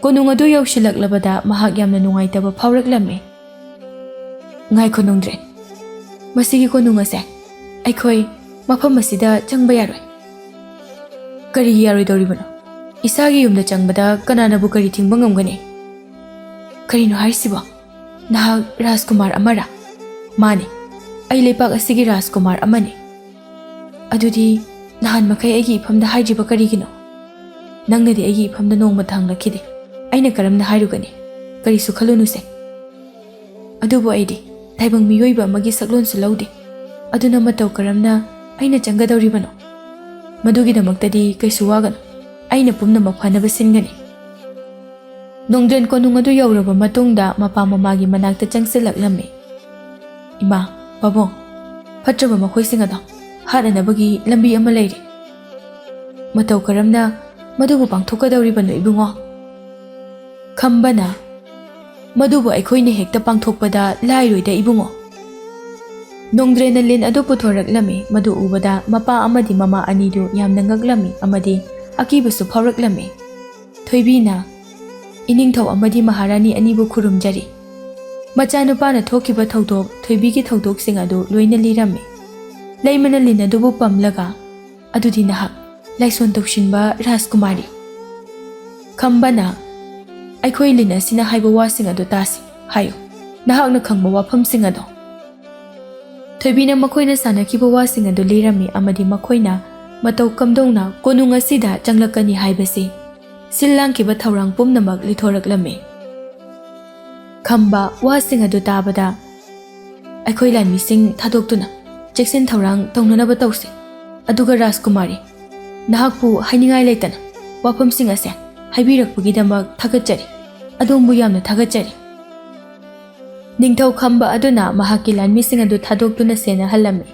ꯀꯣꯅꯨꯡ ꯑꯗꯨ ꯌꯧꯁꯤꯜꯂꯛꯂꯕꯗ ꯃꯍꯥꯛ ꯌꯥꯝꯅ ꯅꯨꯡꯉꯥꯏꯇꯕ ꯐꯥꯎꯔꯛꯂꯝꯃꯤ꯫ "ꯉꯥꯏꯈꯣ ꯅꯣꯡꯗ꯭ꯔꯦꯟ, ꯃꯁꯤꯒꯤ ꯀꯣꯅꯨꯡ ꯑꯁꯦ ꯑꯩꯈꯣꯏ ꯃꯐꯝ ꯑꯁꯤꯗ ꯆꯪꯕ ꯌꯥꯔꯣꯏ꯫" "ꯀꯔꯤꯒꯤ ꯌꯥꯔꯣꯏꯗꯧꯔꯤꯕꯅꯣ? ꯏꯁꯥꯒꯤ ꯌꯨꯝꯗ ꯆꯪꯕꯗ ꯀꯅꯥꯅꯕꯨ ꯀꯔꯤ ꯊꯤꯡꯕ ꯉꯝꯒꯅꯤ?" "ꯀꯔꯤꯅꯣ ꯍꯥꯏꯔꯤꯁꯤꯕꯣ? ꯅꯍꯥꯛ ꯔꯥꯖꯀꯨꯃꯥꯔ ꯑꯃꯔꯥ?" "ꯃꯥꯅꯤ꯫" ꯑꯩ ꯂꯩꯄꯥꯛ ꯑꯁꯤꯒꯤ ꯔꯥꯖꯀꯨꯃꯥꯔ ꯑꯃꯅꯤ꯫ ꯑꯗꯨꯗꯤ ꯅꯍꯥꯟ ꯃꯈꯩ ꯑꯩꯒꯤ ꯏꯐꯝꯗ ꯍꯥꯏꯗ꯭ꯔꯤꯕ ꯀꯔꯤꯒꯤꯅꯣ? ꯅꯪꯅꯗꯤ ꯑꯩꯒꯤ ꯏꯐꯝꯗ ꯅꯣꯡꯃꯇ ꯍꯪꯂꯛꯈꯤꯗꯦ꯫ ꯑꯩꯅ ꯀꯔꯝꯅ ꯍꯥꯏꯔꯨꯒꯅꯤ? ꯀꯔꯤꯁꯨ ꯈꯜꯂꯨꯅꯨꯁꯦ꯫ ꯑꯗꯨꯕꯨ ꯑꯩꯗꯤ ꯇꯥꯏꯕꯪ ꯃꯤꯑꯣꯏꯕ ꯑꯃꯒꯤ ꯁꯛꯂꯣꯟꯁꯨ ꯂꯧꯗꯦ꯫ ꯑꯗꯨꯅ ꯃꯇꯧ ꯀꯔꯝꯅ ꯑꯩꯅ ꯆꯪꯒꯗꯧꯔꯤꯕꯅꯣ? ꯃꯗꯨꯒꯤꯗꯃꯛꯇꯗꯤ ꯀꯩꯁꯨ ꯋꯥꯒꯅꯨ꯫ ꯑꯩꯅ ꯄꯨꯝꯅꯃꯛ ꯐꯅꯕ ꯁꯤꯟꯒꯅꯤ꯫ ꯅꯣꯡꯗ꯭ꯔꯦꯟ ꯀꯣꯅꯨꯡ ꯑꯗꯨ ꯌꯧꯔꯕ ꯃꯇꯨꯡꯗ ꯃꯄꯥ ꯃꯃꯥꯒꯤ ꯃꯅꯥꯛꯇ ꯆꯪꯁꯤꯜꯂꯛꯂꯝꯃꯤ꯫ "ꯏꯃꯥ, ꯄꯥꯕꯨꯡ, ꯐꯠꯇ꯭ꯔꯕ ꯃꯈꯣꯏꯁꯤꯡ ꯑꯗꯣ ꯍꯥꯠꯅꯅꯕꯒꯤ ꯂꯝꯕꯤ ꯑꯃ ꯂꯩꯔꯦ꯫ ꯃꯇꯧ ꯀꯔꯝꯅ ꯃꯗꯨꯕꯨ ꯄꯥꯡꯊꯣꯛꯀꯗꯧꯔꯤꯕꯅꯣ, ꯏꯕꯨꯡꯉꯣ?" ꯈꯝꯕꯅ, "ꯃꯗꯨꯕꯨ ꯑꯩꯈꯣꯏꯅ ꯍꯦꯛꯇ ꯄꯥꯡꯊꯣꯛꯄꯗ ꯂꯥꯏꯔꯣꯏꯗ, ꯏꯕꯨꯡꯉꯣ꯫" ꯅꯣꯡꯗ꯭ꯔꯦꯟꯅ ꯂꯤꯟ ꯑꯗꯨ ꯄꯨꯊꯣꯔꯛꯂꯝꯃꯤ꯫ ꯃꯗꯨ ꯎꯕꯗ ꯃꯄꯥ ꯑꯃꯗꯤ ꯃꯃꯥ ꯑꯅꯤꯗꯨ ꯌꯥꯝꯅ ꯉꯛꯂꯝꯃꯤ ꯑꯃꯗꯤ ꯑꯀꯤꯕꯁꯨ ꯐꯥꯎꯔꯛꯂꯝꯃꯤ꯫ ꯊꯣꯏꯕꯤꯅ, "ꯏꯅꯤꯡꯊꯧ ꯑꯃꯗꯤ ꯃꯍꯥꯔꯥꯅꯤ ꯑꯅꯤꯕꯨ ꯈꯨꯔꯨꯝꯖꯔꯤ꯫ ꯃꯆꯥꯅꯨꯄꯥꯅ ꯊꯣꯛꯈꯤꯕ ꯊꯧꯗꯣꯛ, ꯊꯣꯏꯕꯤꯒꯤ ꯊꯧꯗꯣꯛꯁꯤꯡ ꯑꯗꯨ ꯂꯣꯏꯅ ꯂꯤꯔꯝꯃꯤ꯫" ꯂꯩꯃꯅ ꯂꯤꯟ ꯑꯗꯨꯕꯨ ꯄꯝꯂꯒ, "ꯑꯗꯨꯗꯤ ꯅꯍꯥꯛ ꯂꯥꯏꯁꯣꯟ ꯇꯧꯁꯤꯟꯕ ꯔꯥꯖꯀꯨꯃꯥꯔꯤ꯫" ꯈꯝꯕꯅ, "ꯑꯩꯈꯣꯏ ꯂꯤꯟ ꯑꯁꯤꯅ ꯍꯥꯏꯕ ꯋꯥꯁꯤꯡ ꯑꯗꯨ ꯇꯥꯁꯤ ꯍꯥꯏꯌꯨ, ꯅꯍꯥꯛꯅ ꯈꯪꯕ ꯋꯥꯐꯝꯁꯤꯡ ꯑꯗꯣ꯫" ꯊꯣꯏꯕꯤꯅ ꯃꯈꯣꯏꯅ ꯁꯥꯟꯅꯈꯤꯕ ꯋꯥꯁꯤꯡ ꯑꯗꯨ ꯂꯤꯔꯝꯃꯤ ꯑꯃꯗꯤ ꯃꯈꯣꯏꯅ ꯃꯇꯧ ꯀꯝꯗꯧꯅ ꯀꯣꯅꯨꯡ ꯑꯁꯤꯗ ꯆꯪꯂꯛꯀꯅꯤ ꯍꯥꯏꯕꯁꯤ ꯁꯤꯜ ꯂꯥꯡꯈꯤꯕ ꯊꯧꯔꯥꯡ ꯄꯨꯝꯅꯃꯛ ꯂꯤꯊꯣꯔꯛꯂꯝꯃꯤ꯫ ꯈꯝꯕ ꯋꯥꯁꯤꯡ ꯑꯗꯨ ꯇꯥꯕꯗ, "ꯑꯩꯈꯣꯏ ꯂꯥꯟꯃꯤꯁꯤꯡ ꯊꯥꯗꯣꯛꯇꯨꯅ ꯆꯦꯛꯁꯤꯟ ꯊꯧꯔꯥꯡ ꯇꯧꯅꯅꯕ ꯇꯧꯁꯤ꯫ ꯑꯗꯨꯒ ꯔꯥꯖꯀꯨꯃꯥꯔꯤ, ꯅꯍꯥꯛꯄꯨ ꯍꯥꯏꯅꯤꯡꯉꯥꯏ ꯂꯩꯇꯅ ꯋꯥꯐꯝꯁꯤꯡ ꯑꯁꯦ ꯍꯥꯏꯕꯤꯔꯛꯄꯒꯤꯗꯃꯛ ꯊꯥꯒꯠꯆꯔꯤ꯫ ꯑꯗꯣꯝꯕꯨ ꯌꯥꯝꯅ ꯊꯥꯒꯠꯆꯔꯤ꯫" ꯅꯤꯡꯊꯧ ꯈꯝꯕ ꯑꯗꯨꯅ ꯃꯍꯥꯛꯀꯤ ꯂꯥꯟꯃꯤꯁꯤꯡ ꯑꯗꯨ ꯊꯥꯗꯣꯛꯇꯨꯅ ꯁꯦꯟꯅꯍꯜꯂꯝꯃꯤ꯫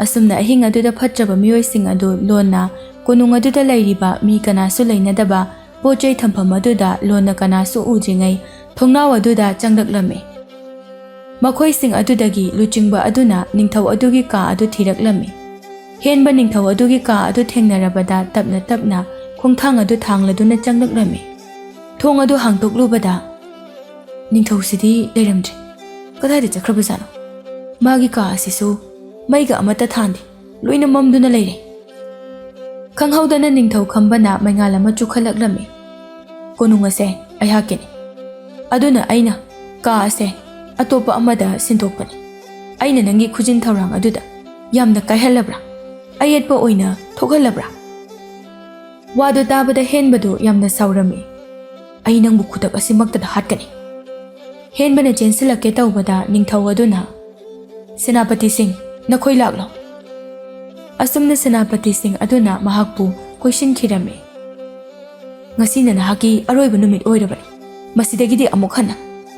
ꯑꯁꯨꯝꯅ ꯑꯍꯤꯡ ꯑꯗꯨꯗ ꯐꯠꯇ꯭ꯔꯕ ꯃꯤꯑꯣꯏꯁꯤꯡ ꯑꯗꯨ ꯂꯣꯟꯅ ꯀꯣꯅꯨꯡ ꯑꯗꯨꯗ ꯂꯩꯔꯤꯕ ꯃꯤ ꯀꯅꯥꯁꯨ ꯂꯩꯅꯗꯕ ꯄꯣꯠ ꯆꯩ ꯊꯝꯐꯝ ꯑꯗꯨꯗ ꯂꯣꯟꯅ ꯀꯅꯥꯁꯨ ꯎꯗ꯭ꯔꯤꯉꯩ ꯊꯣꯡꯅꯥꯎ ꯑꯗꯨꯗ ꯆꯪꯂꯛꯂꯝꯃꯤ꯫ ꯃꯈꯣꯏꯁꯤꯡ ꯑꯗꯨꯗꯒꯤ ꯂꯨꯆꯤꯡꯕ ꯑꯗꯨꯅ ꯅꯤꯡꯊꯧ ꯑꯗꯨꯒꯤ ꯀꯥ ꯑꯗꯨ ꯊꯤꯔꯛꯂꯝꯃꯤ꯫ ꯍꯦꯟꯕ ꯅꯤꯡꯊꯧ ꯑꯗꯨꯒꯤ ꯀꯥ ꯑꯗꯨ ꯊꯦꯡꯅꯔꯕꯗ ꯇꯞꯅ ꯇꯞꯅ ꯈꯣꯡꯊꯥꯡ ꯑꯗꯨ ꯊꯥꯡꯂꯗꯨꯅ ꯆꯪꯂꯛꯂꯝꯃꯤ꯫ ꯊꯣꯡ ꯑꯗꯨ ꯍꯥꯡꯗꯣꯛꯂꯨꯕꯗ ꯅꯤꯡꯊꯧꯁꯤꯗꯤ ꯂꯩꯔꯝꯗ꯭ꯔꯦ꯫ ꯀꯗꯥꯏꯗ ꯆꯠꯈ꯭ꯔꯕꯖꯥꯠꯅꯣ? ꯃꯥꯒꯤ ꯀꯥ ꯑꯁꯤꯁꯨ ꯃꯩꯒ ꯑꯃꯠꯇ ꯊꯥꯟꯗꯦ, ꯂꯣꯏꯅ ꯃꯝꯗꯨꯅ ꯂꯩꯔꯦ꯫ ꯈꯪꯍꯧꯗꯅ ꯅꯤꯡꯊꯧ ꯈꯝꯕꯅ ꯃꯩꯉꯥꯜ ꯑꯃ ꯆꯨꯈꯠꯂꯛꯂꯝꯃꯤ꯫ "ꯀꯣꯅꯨꯡ ꯑꯁꯦ ꯑꯩꯍꯥꯛꯀꯤꯅꯤ, ꯑꯗꯨꯅ ꯑꯩꯅ ꯀꯥ ꯑꯁꯦ ꯑꯇꯣꯞꯄ ꯑꯃꯗ ꯁꯤꯟꯗꯣꯛꯄꯅꯤ꯫ ꯑꯩꯅ ꯅꯪꯒꯤ ꯈꯨꯖꯤꯟ ꯊꯧꯔꯥꯡ ꯑꯗꯨꯗ ꯌꯥꯝꯅ ꯀꯥꯏꯍꯜꯂꯕ꯭ꯔꯥ? ꯑꯌꯦꯠꯄ ꯑꯣꯏꯅ ꯊꯣꯛꯍꯜꯂꯕ꯭ꯔꯥ?" ꯋꯥꯗꯨ ꯇꯥꯕꯗ ꯍꯦꯟꯕꯗꯨ ꯌꯥꯝꯅ ꯁꯥꯎꯔꯝꯃꯤ꯫ "ꯑꯩ ꯅꯪꯕꯨ ꯈꯨꯗꯛ ꯑꯁꯤꯃꯛꯇꯗ ꯍꯥꯠꯀꯅꯤ!" ꯍꯦꯟꯕꯅ ꯆꯦꯟꯁꯤꯜꯂꯛꯀꯦ ꯇꯧꯕꯗ ꯅꯤꯡꯊꯧ ꯑꯗꯨꯅ, "ꯁꯦꯅꯥꯄꯇꯤ ꯁꯤꯡ, ꯅꯈꯣꯏ ꯂꯥꯛꯂꯣ!" ꯑꯁꯨꯝꯅ ꯁꯦꯅꯥꯄꯇꯤ ꯁꯤꯡ ꯑꯗꯨꯅ ꯃꯍꯥꯛꯄꯨ ꯀꯣꯏꯁꯤꯟꯈꯤꯔꯝꯃꯤ꯫ "ꯉꯁꯤꯅ ꯅꯍꯥꯛꯀꯤ ꯑꯔꯣꯏꯕ ꯅꯨꯃꯤꯠ ꯑꯣꯏꯔꯕꯅꯤ꯫ ꯃꯁꯤꯗꯒꯤꯗꯤ ꯑꯃꯨꯛ ꯍꯟꯅ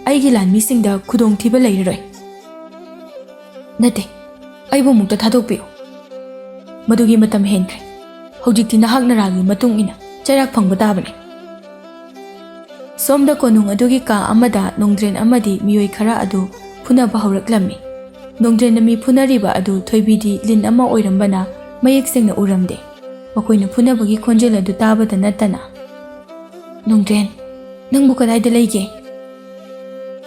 ꯑꯩꯒꯤ ꯂꯥꯟꯃꯤꯁꯤꯡꯗ ꯈꯨꯗꯣꯡꯊꯤꯕ ꯂꯩꯔꯔꯣꯏ꯫ ꯅꯠꯇꯦ, ꯑꯩꯕꯨ ꯑꯃꯨꯛꯇ ꯊꯥꯗꯣꯛꯄꯤꯌꯨ꯫ ꯃꯗꯨꯒꯤ ꯃꯇꯝ ꯍꯦꯟꯈ꯭ꯔꯦ꯫ ꯍꯧꯖꯤꯛꯇꯤ ꯅꯍꯥꯛ ꯅꯔꯥꯜꯒꯤ ꯃꯇꯨꯡ ꯏꯟꯅ ꯆꯩꯔꯥꯛ ꯐꯪꯕ ꯇꯥꯕꯅꯤ꯫" ꯁꯣꯝꯗ ꯀꯣꯅꯨꯡ ꯑꯗꯨꯒꯤ ꯀꯥ ꯑꯃꯗ ꯅꯣꯡꯗ꯭ꯔꯦꯟ ꯑꯃꯗꯤ ꯃꯤꯑꯣꯏ ꯈꯔ ꯑꯗꯨ ꯐꯨꯅꯕ ꯍꯧꯔꯛꯂꯝꯃꯤ꯫ ꯅꯣꯡꯗ꯭ꯔꯦꯟꯅ ꯃꯤ ꯐꯨꯅꯔꯤꯕ ꯑꯗꯨ ꯊꯣꯏꯕꯤꯗꯤ ꯂꯤꯟ ꯑꯃ ꯑꯣꯏꯔꯝꯕꯅ ꯃꯌꯦꯛ ꯁꯦꯡꯅ ꯎꯔꯝꯗꯦ꯫ ꯃꯈꯣꯏꯅ ꯐꯨꯅꯕꯒꯤ ꯈꯣꯟꯖꯦꯜ ꯑꯗꯨ ꯇꯥꯕꯗ ꯅꯠꯇꯅ, "ꯅꯣꯡꯗ꯭ꯔꯦꯟ, ꯅꯪꯕꯨ ꯀꯗꯥꯏꯗ ꯂꯩꯒꯦ?"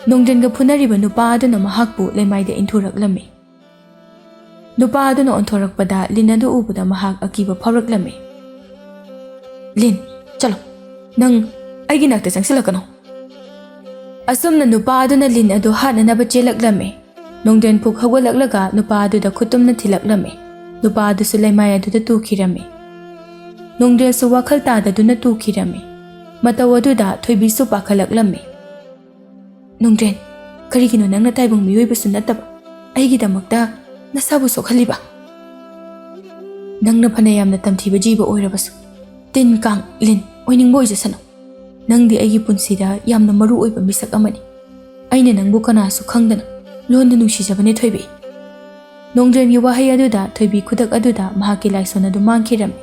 ꯅꯣꯡꯗ꯭ꯔꯦꯟꯒ ꯐꯨꯅꯔꯤꯕ ꯅꯨꯄꯥ ꯑꯗꯨꯅ ꯃꯍꯥꯛꯄꯨ ꯂꯩꯃꯥꯏꯗ ꯏꯟꯊꯨꯔꯛꯂꯝꯃꯤ꯫ ꯅꯨꯄꯥ ꯑꯗꯨꯅ ꯑꯣꯟꯊꯣꯔꯛꯄꯗ ꯂꯤꯟ ꯑꯗꯨ ꯎꯕꯗ ꯃꯍꯥꯛ ꯑꯀꯤꯕ ꯐꯥꯎꯔꯛꯂꯝꯃꯤ꯫ "ꯂꯤꯟ, ꯆꯠꯂꯣ꯫ ꯅꯪ ꯑꯩꯒꯤ ꯅꯥꯛꯇ ꯆꯪꯁꯤꯜꯂꯛꯀꯅꯨ!" ꯑꯁꯨꯝꯅ ꯅꯨꯄꯥ ꯑꯗꯨꯅ ꯂꯤꯟ ꯑꯗꯨ ꯍꯥꯠꯅꯅꯕ ꯆꯦꯜꯂꯛꯂꯝꯃꯤ꯫ ꯅꯣꯡꯗ꯭ꯔꯦꯟ ꯐꯨꯛ ꯍꯧꯒꯠꯂꯛꯂꯒ ꯅꯨꯄꯥ ꯑꯗꯨꯗ ꯈꯨꯠꯇꯨꯝꯅ ꯊꯤꯜꯂꯛꯂꯝꯃꯤ꯫ ꯅꯨꯄꯥ ꯑꯗꯨꯁꯨ ꯂꯩꯃꯥꯏ ꯑꯗꯨꯗ ꯇꯨꯈꯤꯔꯝꯃꯤ꯫ ꯅꯣꯡꯗ꯭ꯔꯦꯟꯁꯨ ꯋꯥꯈꯜ ꯇꯥꯗꯗꯨꯅ ꯇꯨꯈꯤꯔꯝꯃꯤ꯫ ꯃꯇꯧ ꯑꯗꯨꯗ ꯊꯣꯏꯕꯤꯁꯨ ꯄꯥꯈꯠꯂꯛꯂꯝꯃꯤ꯫ "ꯅꯣꯡꯗ꯭ꯔꯦꯟ, ꯀꯔꯤꯒꯤꯅꯣ ꯅꯪꯅ ꯇꯥꯏꯕꯪ ꯃꯤꯑꯣꯏꯕꯁꯨ ꯅꯠꯇꯕ ꯑꯩꯒꯤꯗꯃꯛꯇ ꯅꯁꯥꯕꯨ ꯁꯣꯛꯍꯜꯂꯤꯕ? ꯅꯪꯅ ꯐꯅ ꯌꯥꯝꯅ ꯇꯝꯊꯤꯕ ꯖꯤꯕ ꯑꯣꯏꯔꯕꯁꯨ, ꯇꯤꯟ ꯀꯥꯡ ꯂꯤꯟ ꯑꯣꯏꯅꯤꯡꯕ ꯑꯣꯏꯖꯁꯅꯨ꯫ ꯅꯪꯗꯤ ꯑꯩꯒꯤ ꯄꯨꯟꯁꯤꯗ ꯌꯥꯝꯅ ꯃꯔꯨ ꯑꯣꯏꯕ ꯃꯤꯁꯛ ꯑꯃꯅꯤ꯫ ꯑꯩꯅ ꯅꯪꯕꯨ ꯀꯅꯥꯁꯨ ꯈꯪꯗꯅ ꯂꯣꯟꯗ ꯅꯨꯡꯁꯤꯖꯕꯅꯦ ꯊꯣꯏꯕꯤ꯫" ꯅꯣꯡꯗ꯭ꯔꯦꯟꯒꯤ ꯋꯥꯍꯩ ꯑꯗꯨꯗ ꯊꯣꯏꯕꯤ ꯈꯨꯗꯛ ꯑꯗꯨꯗ ꯃꯍꯥꯛꯀꯤ ꯂꯥꯏꯁꯣꯟ ꯑꯗꯨ ꯃꯥꯡꯈꯤꯔꯝꯃꯤ꯫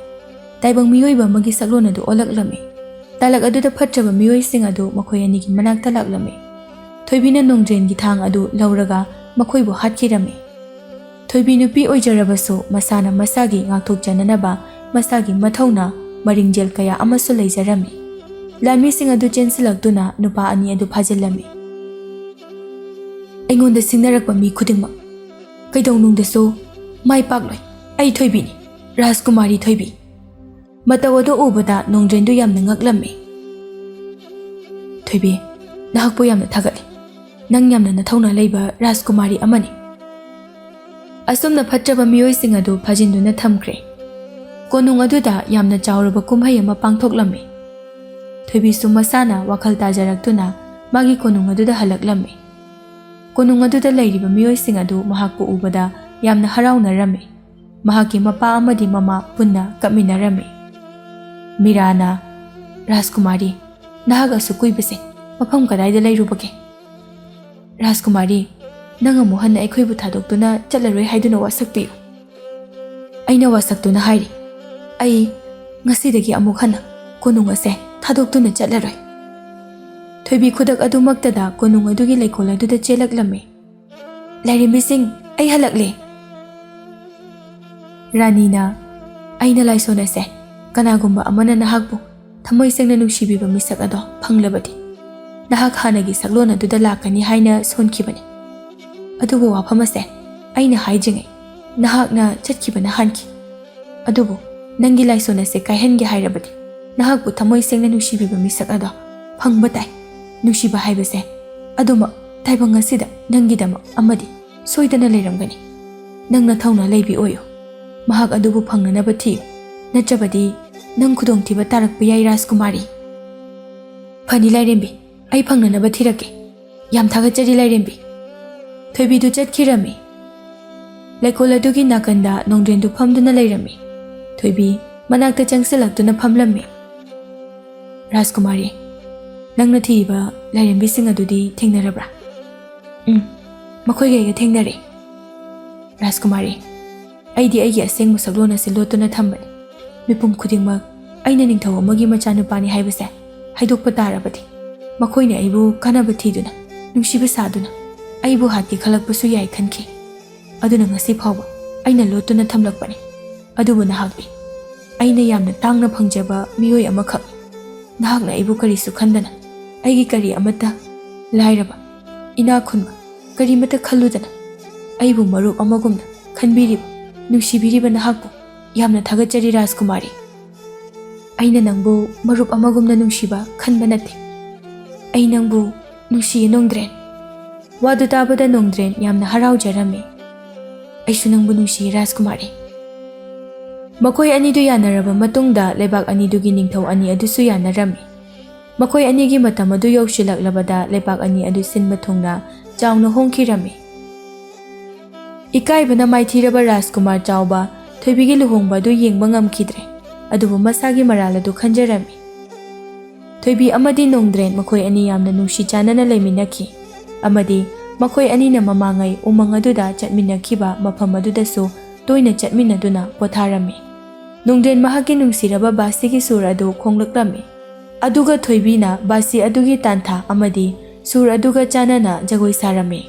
ꯇꯥꯏꯕꯪ ꯃꯤꯑꯣꯏꯕ ꯑꯃꯒꯤ ꯁꯛꯂꯣꯟ ꯑꯗꯨ ꯑꯣꯜꯂꯛꯂꯝꯃꯤ꯫ ꯇꯥꯂꯛ ꯑꯗꯨꯗ ꯐꯠꯇ꯭ꯔꯕ ꯃꯤꯑꯣꯏꯁꯤꯡ ꯑꯗꯨ ꯃꯈꯣꯏ ꯑꯅꯤꯒꯤ ꯃꯅꯥꯛꯇ ꯂꯥꯛꯂꯝꯃꯤ꯫ ꯊꯣꯏꯕꯤꯅ ꯅꯣꯡꯗ꯭ꯔꯦꯟꯒꯤ ꯊꯥꯡ ꯑꯗꯨ ꯂꯧꯔꯒ ꯃꯈꯣꯏꯕꯨ ꯍꯥꯠꯈꯤꯔꯝꯃꯤ꯫ ꯊꯣꯏꯕꯤ ꯅꯨꯄꯤ ꯑꯣꯏꯖꯔꯕꯁꯨ ꯃꯁꯥꯅ ꯃꯁꯥꯒꯤ ꯉꯥꯛꯊꯣꯛꯆꯅꯅꯕ ꯃꯁꯥꯒꯤ ꯃꯊꯧꯅꯥ ꯃꯔꯤꯡꯖꯦꯜ ꯀꯌꯥ ꯑꯃꯁꯨ ꯂꯩꯖꯔꯝꯃꯤ꯫ ꯂꯥꯟꯃꯤꯁꯤꯡ ꯑꯗꯨ ꯆꯦꯟꯁꯤꯜꯂꯛꯇꯨꯅ ꯅꯨꯄꯥ ꯑꯅꯤ ꯑꯗꯨ ꯐꯥꯖꯤꯜꯂꯝꯃꯤ꯫ "ꯑꯩꯉꯣꯟꯗ ꯁꯤꯡꯅꯔꯛꯄ ꯃꯤ ꯈꯨꯗꯤꯡꯃꯛ ꯀꯩꯗꯧꯅꯨꯡꯗꯁꯨ ꯃꯥꯏ ꯄꯥꯛꯂꯣꯏ꯫ ꯑꯩ ꯊꯣꯏꯕꯤꯅꯤ, ꯔꯥꯖꯀꯨꯃꯥꯔꯤ ꯊꯣꯏꯕꯤ꯫" ꯃꯇꯧ ꯑꯗꯨ ꯎꯕꯗ ꯅꯣꯡꯗ꯭ꯔꯦꯟꯗꯨ ꯌꯥꯝꯅ ꯉꯛꯂꯝꯃꯤ꯫ "ꯊꯣꯏꯕꯤ, ꯅꯍꯥꯛꯄꯨ ꯌꯥꯝꯅ ꯊꯥꯒꯠꯂꯤ꯫ ꯅꯪ ꯌꯥꯝꯅ ꯅꯊꯧꯅꯥ ꯂꯩꯕ ꯔꯥꯖꯀꯨꯃꯥꯔꯤ ꯑꯃꯅꯤ꯫ ꯑꯁꯨꯝꯅ ꯐꯠꯇ꯭ꯔꯕ ꯃꯤꯑꯣꯏꯁꯤꯡ ꯑꯗꯨ ꯐꯥꯖꯤꯟꯗꯨꯅ ꯊꯝꯈ꯭ꯔꯦ꯫ ꯀꯣꯅꯨꯡ ꯑꯗꯨꯗ ꯌꯥꯝꯅ ꯆꯥꯎꯔꯕ ꯀꯨꯝꯍꯩ ꯑꯃ ꯄꯥꯡꯊꯣꯛꯂꯝꯃꯤ꯫ ꯊꯣꯏꯕꯤꯁꯨ ꯃꯁꯥꯅ ꯋꯥꯈꯜ ꯇꯥꯖꯔꯛꯇꯨꯅ ꯃꯥꯒꯤ ꯀꯣꯅꯨꯡ ꯑꯗꯨꯗ ꯍꯜꯂꯛꯂꯝꯃꯤ꯫ ꯀꯣꯅꯨꯡ ꯑꯗꯨꯗ ꯂꯩꯔꯤꯕ ꯃꯤꯑꯣꯏꯁꯤꯡ ꯑꯗꯨ ꯃꯍꯥꯛꯄꯨ ꯎꯕꯗ ꯌꯥꯝꯅ ꯍꯔꯥꯎꯅꯔꯝꯃꯤ꯫ ꯃꯍꯥꯛꯀꯤ ꯃꯄꯥ ꯑꯃꯗꯤ ꯃꯃꯥ ꯄꯨꯟꯅ ꯀꯞꯃꯤꯟꯅꯔꯝꯃꯤ꯫ ꯃꯤꯔꯥꯅ, "ꯔꯥꯖꯀꯨꯃꯥꯔꯤ, ꯅꯍꯥꯛ ꯑꯁꯨꯛ ꯀꯨꯏꯕꯁꯦ ꯃꯐꯝ ꯀꯗꯥꯏꯗ ꯂꯩꯔꯨꯕꯒꯦ? ꯔꯥꯖꯀꯨꯃꯥꯔꯤ, ꯅꯪ ꯑꯃꯨꯛ ꯍꯟꯅ ꯑꯩꯈꯣꯏꯕꯨ ꯊꯥꯗꯣꯛꯇꯨꯅ ꯆꯠꯂꯔꯣꯏ ꯍꯥꯏꯗꯨꯅ ꯋꯥꯁꯛꯄꯤꯌꯨ꯫" ꯑꯩꯅ ꯋꯥꯁꯛꯇꯨꯅ ꯍꯥꯏꯔꯤ, "ꯑꯩ ꯉꯁꯤꯗꯒꯤ ꯑꯃꯨꯛ ꯍꯟꯅ ꯀꯣꯅꯨꯡ ꯑꯁꯦ ꯊꯥꯗꯣꯛꯇꯨꯅ ꯆꯠꯂꯔꯣꯏ꯫" ꯊꯣꯏꯕꯤ ꯈꯨꯗꯛ ꯑꯗꯨꯃꯛꯇꯗ ꯀꯣꯅꯨꯡ ꯑꯗꯨꯒꯤ ꯂꯩꯀꯣꯜ ꯑꯗꯨꯗ ꯆꯦꯜꯂꯛꯂꯝꯃꯤ꯫ "ꯂꯥꯏꯔꯦꯝꯕꯤꯁꯤꯡ, ꯑꯩ ꯍꯜꯂꯛꯂꯦ꯫" ꯔꯥꯅꯤꯅ, "ꯑꯩꯅ ꯂꯥꯏꯁꯣꯟ ꯑꯁꯦ ꯀꯅꯥꯒꯨꯝꯕ ꯑꯃꯅ ꯅꯍꯥꯛꯄꯨ ꯊꯃꯣꯏ ꯁꯦꯡꯅ ꯅꯨꯡꯁꯤꯕꯤꯕ ꯃꯤꯁꯛ ꯑꯗꯣ ꯐꯪꯂꯕꯗꯤ ꯅꯍꯥꯛ ꯍꯥꯟꯅꯒꯤ ꯁꯛꯂꯣꯟ ꯑꯗꯨꯗ ꯂꯥꯛꯀꯅꯤ ꯍꯥꯏꯅ ꯁꯣꯟꯈꯤꯕꯅꯤ꯫ ꯑꯗꯨꯕꯨ ꯋꯥꯐꯝ ꯑꯁꯦ ꯑꯩꯅ ꯍꯥꯏꯗ꯭ꯔꯤꯉꯩ ꯅꯍꯥꯛꯅ ꯆꯠꯈꯤꯕꯅ ꯍꯥꯟꯈꯤ꯫ ꯑꯗꯨꯕꯨ ꯅꯪꯒꯤ ꯂꯥꯏꯁꯣꯟ ꯑꯁꯦ ꯀꯥꯏꯍꯟꯒꯦ ꯍꯥꯏꯔꯕꯗꯤ ꯅꯍꯥꯛꯄꯨ ꯊꯃꯣꯏ ꯁꯦꯡꯅ ꯅꯨꯡꯁꯤꯕꯤꯕ ꯃꯤꯁꯛ ꯑꯗꯣ ꯐꯪꯕ ꯇꯥꯏ꯫ ꯅꯨꯡꯁꯤꯕ ꯍꯥꯏꯕꯁꯦ ꯑꯗꯨꯃꯛ ꯇꯥꯏꯕꯪ ꯑꯁꯤꯗ ꯅꯪꯒꯤꯗꯃꯛ ꯑꯃꯗꯤ ꯁꯣꯏꯗꯅ ꯂꯩꯔꯝꯒꯅꯤ꯫ ꯅꯪꯅ ꯊꯧꯅꯥ ꯂꯩꯕꯤ ꯑꯣꯏꯌꯨ꯫ ꯃꯍꯥꯛ ꯑꯗꯨꯕꯨ ꯐꯪꯅꯅꯕ ꯊꯤꯌꯨ꯫ ꯅꯠꯇ꯭ꯔꯕꯗꯤ ꯅꯪ ꯈꯨꯗꯣꯡꯊꯤꯕ ꯇꯥꯔꯛꯄ ꯌꯥꯏ, ꯔꯥꯖꯀꯨꯃꯥꯔꯤ꯫" "ꯐꯅꯤ ꯂꯥꯏꯔꯦꯝꯕꯤ, ꯑꯩ ꯐꯪꯅꯅꯕ ꯊꯤꯔꯛꯀꯦ꯫ ꯌꯥꯝ ꯊꯥꯒꯠꯆꯔꯤ ꯂꯥꯏꯔꯦꯝꯕꯤ꯫" ꯊꯣꯏꯕꯤꯗꯨ ꯆꯠꯈꯤꯔꯝꯃꯤ꯫ ꯂꯩꯀꯣꯜ ꯑꯗꯨꯒꯤ ꯅꯥꯀꯟꯗ ꯅꯣꯡꯗ꯭ꯔꯦꯟꯗꯨ ꯐꯝꯗꯨꯅ ꯂꯩꯔꯝꯃꯤ꯫ ꯊꯣꯏꯕꯤ ꯃꯅꯥꯛꯇ ꯆꯪꯁꯤꯜꯂꯛꯇꯨꯅ ꯐꯝꯂꯝꯃꯤ꯫ "ꯔꯥꯖꯀꯨꯃꯥꯔꯤ, ꯅꯪꯅ ꯊꯤꯔꯤꯕ ꯂꯥꯏꯔꯦꯝꯕꯤꯁꯤꯡ ꯑꯗꯨꯗꯤ ꯊꯦꯡꯅꯔꯕ꯭ꯔꯥ?" "ꯎꯝ, ꯃꯈꯣꯏꯒ ꯑꯩꯒ ꯊꯦꯡꯅꯔꯦ꯫" "ꯔꯥꯖꯀꯨꯃꯥꯔꯤ, ꯑꯩꯗꯤ ꯑꯩꯒꯤ ꯑꯁꯦꯡꯕ ꯁꯛꯂꯣꯟ ꯑꯁꯤ ꯂꯣꯠꯇꯨꯅ ꯊꯝꯕꯅꯤ꯫ ꯃꯤꯄꯨꯝ ꯈꯨꯗꯤꯡꯃꯛ ꯑꯩꯅ ꯅꯤꯡꯊꯧ ꯑꯃꯒꯤ ꯃꯆꯥꯅꯨꯄꯥꯅꯤ ꯍꯥꯏꯕꯁꯦ ꯍꯥꯏꯗꯣꯛꯄ ꯇꯥꯔꯕꯗꯤ ꯃꯈꯣꯏꯅ ꯑꯩꯕꯨ ꯀꯥꯟꯅꯕ ꯊꯤꯗꯨꯅ, ꯅꯨꯡꯁꯤꯕ ꯁꯥꯗꯨꯅ ꯑꯩꯕꯨ ꯍꯥꯠꯀꯦ ꯈꯜꯂꯛꯄꯁꯨ ꯌꯥꯏ ꯈꯟꯈꯤ꯫ ꯑꯗꯨꯅ ꯉꯁꯤ ꯐꯥꯎꯕ ꯑꯩꯅ ꯂꯣꯠꯇꯨꯅ ꯊꯝꯂꯛꯄꯅꯤ꯫ ꯑꯗꯨꯕꯨ ꯅꯍꯥꯛꯇꯤ ꯑꯩꯅ ꯌꯥꯝꯅ ꯇꯥꯡꯅ ꯐꯪꯖꯕ ꯃꯤꯑꯣꯏ ꯑꯃꯈꯛ꯫ ꯅꯍꯥꯛꯅ ꯑꯩꯕꯨ ꯀꯔꯤꯁꯨ ꯈꯟꯗꯅ, ꯑꯩꯒꯤ ꯀꯔꯤ ꯑꯃꯠꯇ ꯂꯥꯏꯔꯕ, ꯏꯅꯥꯛ ꯈꯨꯟꯕ, ꯀꯔꯤꯃꯠꯇ ꯈꯜꯂꯨꯗꯅ ꯑꯩꯕꯨ ꯃꯔꯨꯞ ꯑꯃꯒꯨꯝꯅ ꯈꯟꯕꯤꯔꯤꯕ, ꯅꯨꯡꯁꯤꯕꯤꯔꯤꯕ ꯅꯍꯥꯛꯄꯨ ꯌꯥꯝꯅ ꯊꯥꯒꯠꯆꯔꯤ, ꯔꯥꯖꯀꯨꯃꯥꯔꯤ꯫ ꯑꯩꯅ ꯅꯪꯕꯨ ꯃꯔꯨꯞ ꯑꯃꯒꯨꯝꯅ ꯅꯨꯡꯁꯤꯕ ꯈꯟꯕ ꯅꯠꯇꯦ꯫ ꯑꯩ ꯅꯪꯕꯨ ꯅꯨꯡꯁꯤꯌꯦ, ꯅꯣꯡꯗ꯭ꯔꯦꯟ꯫" ꯋꯥꯗꯨ ꯇꯥꯕꯗ ꯅꯣꯡꯗ꯭ꯔꯦꯟ ꯌꯥꯝꯅ ꯍꯔꯥꯎꯖꯔꯝꯃꯤ꯫ ꯑꯩꯁꯨ ꯅꯪꯕꯨ ꯅꯨꯡꯁꯤ, ꯔꯥꯖꯀꯨꯃꯥꯔꯤ꯫ ꯃꯈꯣꯏ ꯑꯅꯤꯗꯨ ꯌꯥꯅꯔꯕ ꯃꯇꯨꯡꯗ ꯂꯩꯕꯥꯛ ꯑꯅꯤꯗꯨꯒꯤ ꯅꯤꯡꯊꯧ ꯑꯅꯤ ꯑꯗꯨꯁꯨ ꯌꯥꯅꯔꯝꯃꯤ꯫ ꯃꯈꯣꯏ ꯑꯅꯤꯒꯤ ꯃꯇꯝ ꯑꯗꯨ ꯌꯧꯁꯤꯜꯂꯛꯂꯕꯗ ꯂꯩꯕꯥꯛ ꯑꯅꯤ ꯑꯗꯨ ꯁꯤꯟꯕ ꯊꯨꯡꯅ ꯆꯥꯎꯅ ꯍꯣꯡꯈꯤꯔꯝꯃꯤ꯫ ꯏꯀꯥꯏꯕꯅ ꯃꯥꯏꯊꯤꯔꯕ ꯔꯥꯖꯀꯨꯃꯥꯔ ꯆꯥꯎꯕ ꯊꯣꯏꯕꯤꯒꯤ ꯂꯨꯍꯣꯡꯕ ꯑꯗꯨ ꯌꯦꯡꯕ ꯉꯝꯈꯤꯗ꯭ꯔꯦ꯫ ꯑꯗꯨꯕꯨ ꯃꯁꯥꯒꯤ ꯃꯔꯥꯜ ꯑꯗꯨ ꯈꯟꯖꯔꯝꯃꯤ꯫ ꯊꯣꯏꯕꯤ ꯑꯃꯗꯤ ꯅꯣꯡꯗ꯭ꯔꯦꯟ ꯃꯈꯣꯏ ꯑꯅꯤ ꯌꯥꯝꯅ ꯅꯨꯡꯁꯤ ꯆꯥꯟꯅꯅ ꯂꯩꯃꯤꯟꯅꯈꯤ ꯑꯃꯗꯤ ꯃꯈꯣꯏ ꯑꯅꯤꯅ ꯃꯃꯥꯡꯉꯩ ꯎꯃꯪ ꯑꯗꯨꯗ ꯆꯠꯃꯤꯟꯅꯈꯤꯕ ꯃꯐꯝ ꯑꯗꯨꯗꯁꯨ ꯇꯣꯏꯅ ꯆꯠꯃꯤꯟꯅꯗꯨꯅ ꯄꯣꯊꯥꯔꯝꯃꯤ꯫ ꯅꯣꯡꯗ꯭ꯔꯦꯟ ꯃꯍꯥꯛꯀꯤ ꯅꯨꯡꯁꯤꯔꯕ ꯕꯥꯁꯤꯒꯤ ꯁꯨꯔ ꯑꯗꯨ ꯈꯣꯡꯂꯛꯂꯝꯃꯤ꯫ ꯑꯗꯨꯒ ꯊꯣꯏꯕꯤꯅ ꯕꯥꯁꯤ ꯑꯗꯨꯒꯤ ꯇꯥꯟꯊꯥ ꯑꯃꯗꯤ ꯁꯨꯔ ꯑꯗꯨꯒ ꯆꯥꯟꯅꯅ ꯖꯒꯣꯏ ꯁꯥꯔꯝꯃꯤ꯫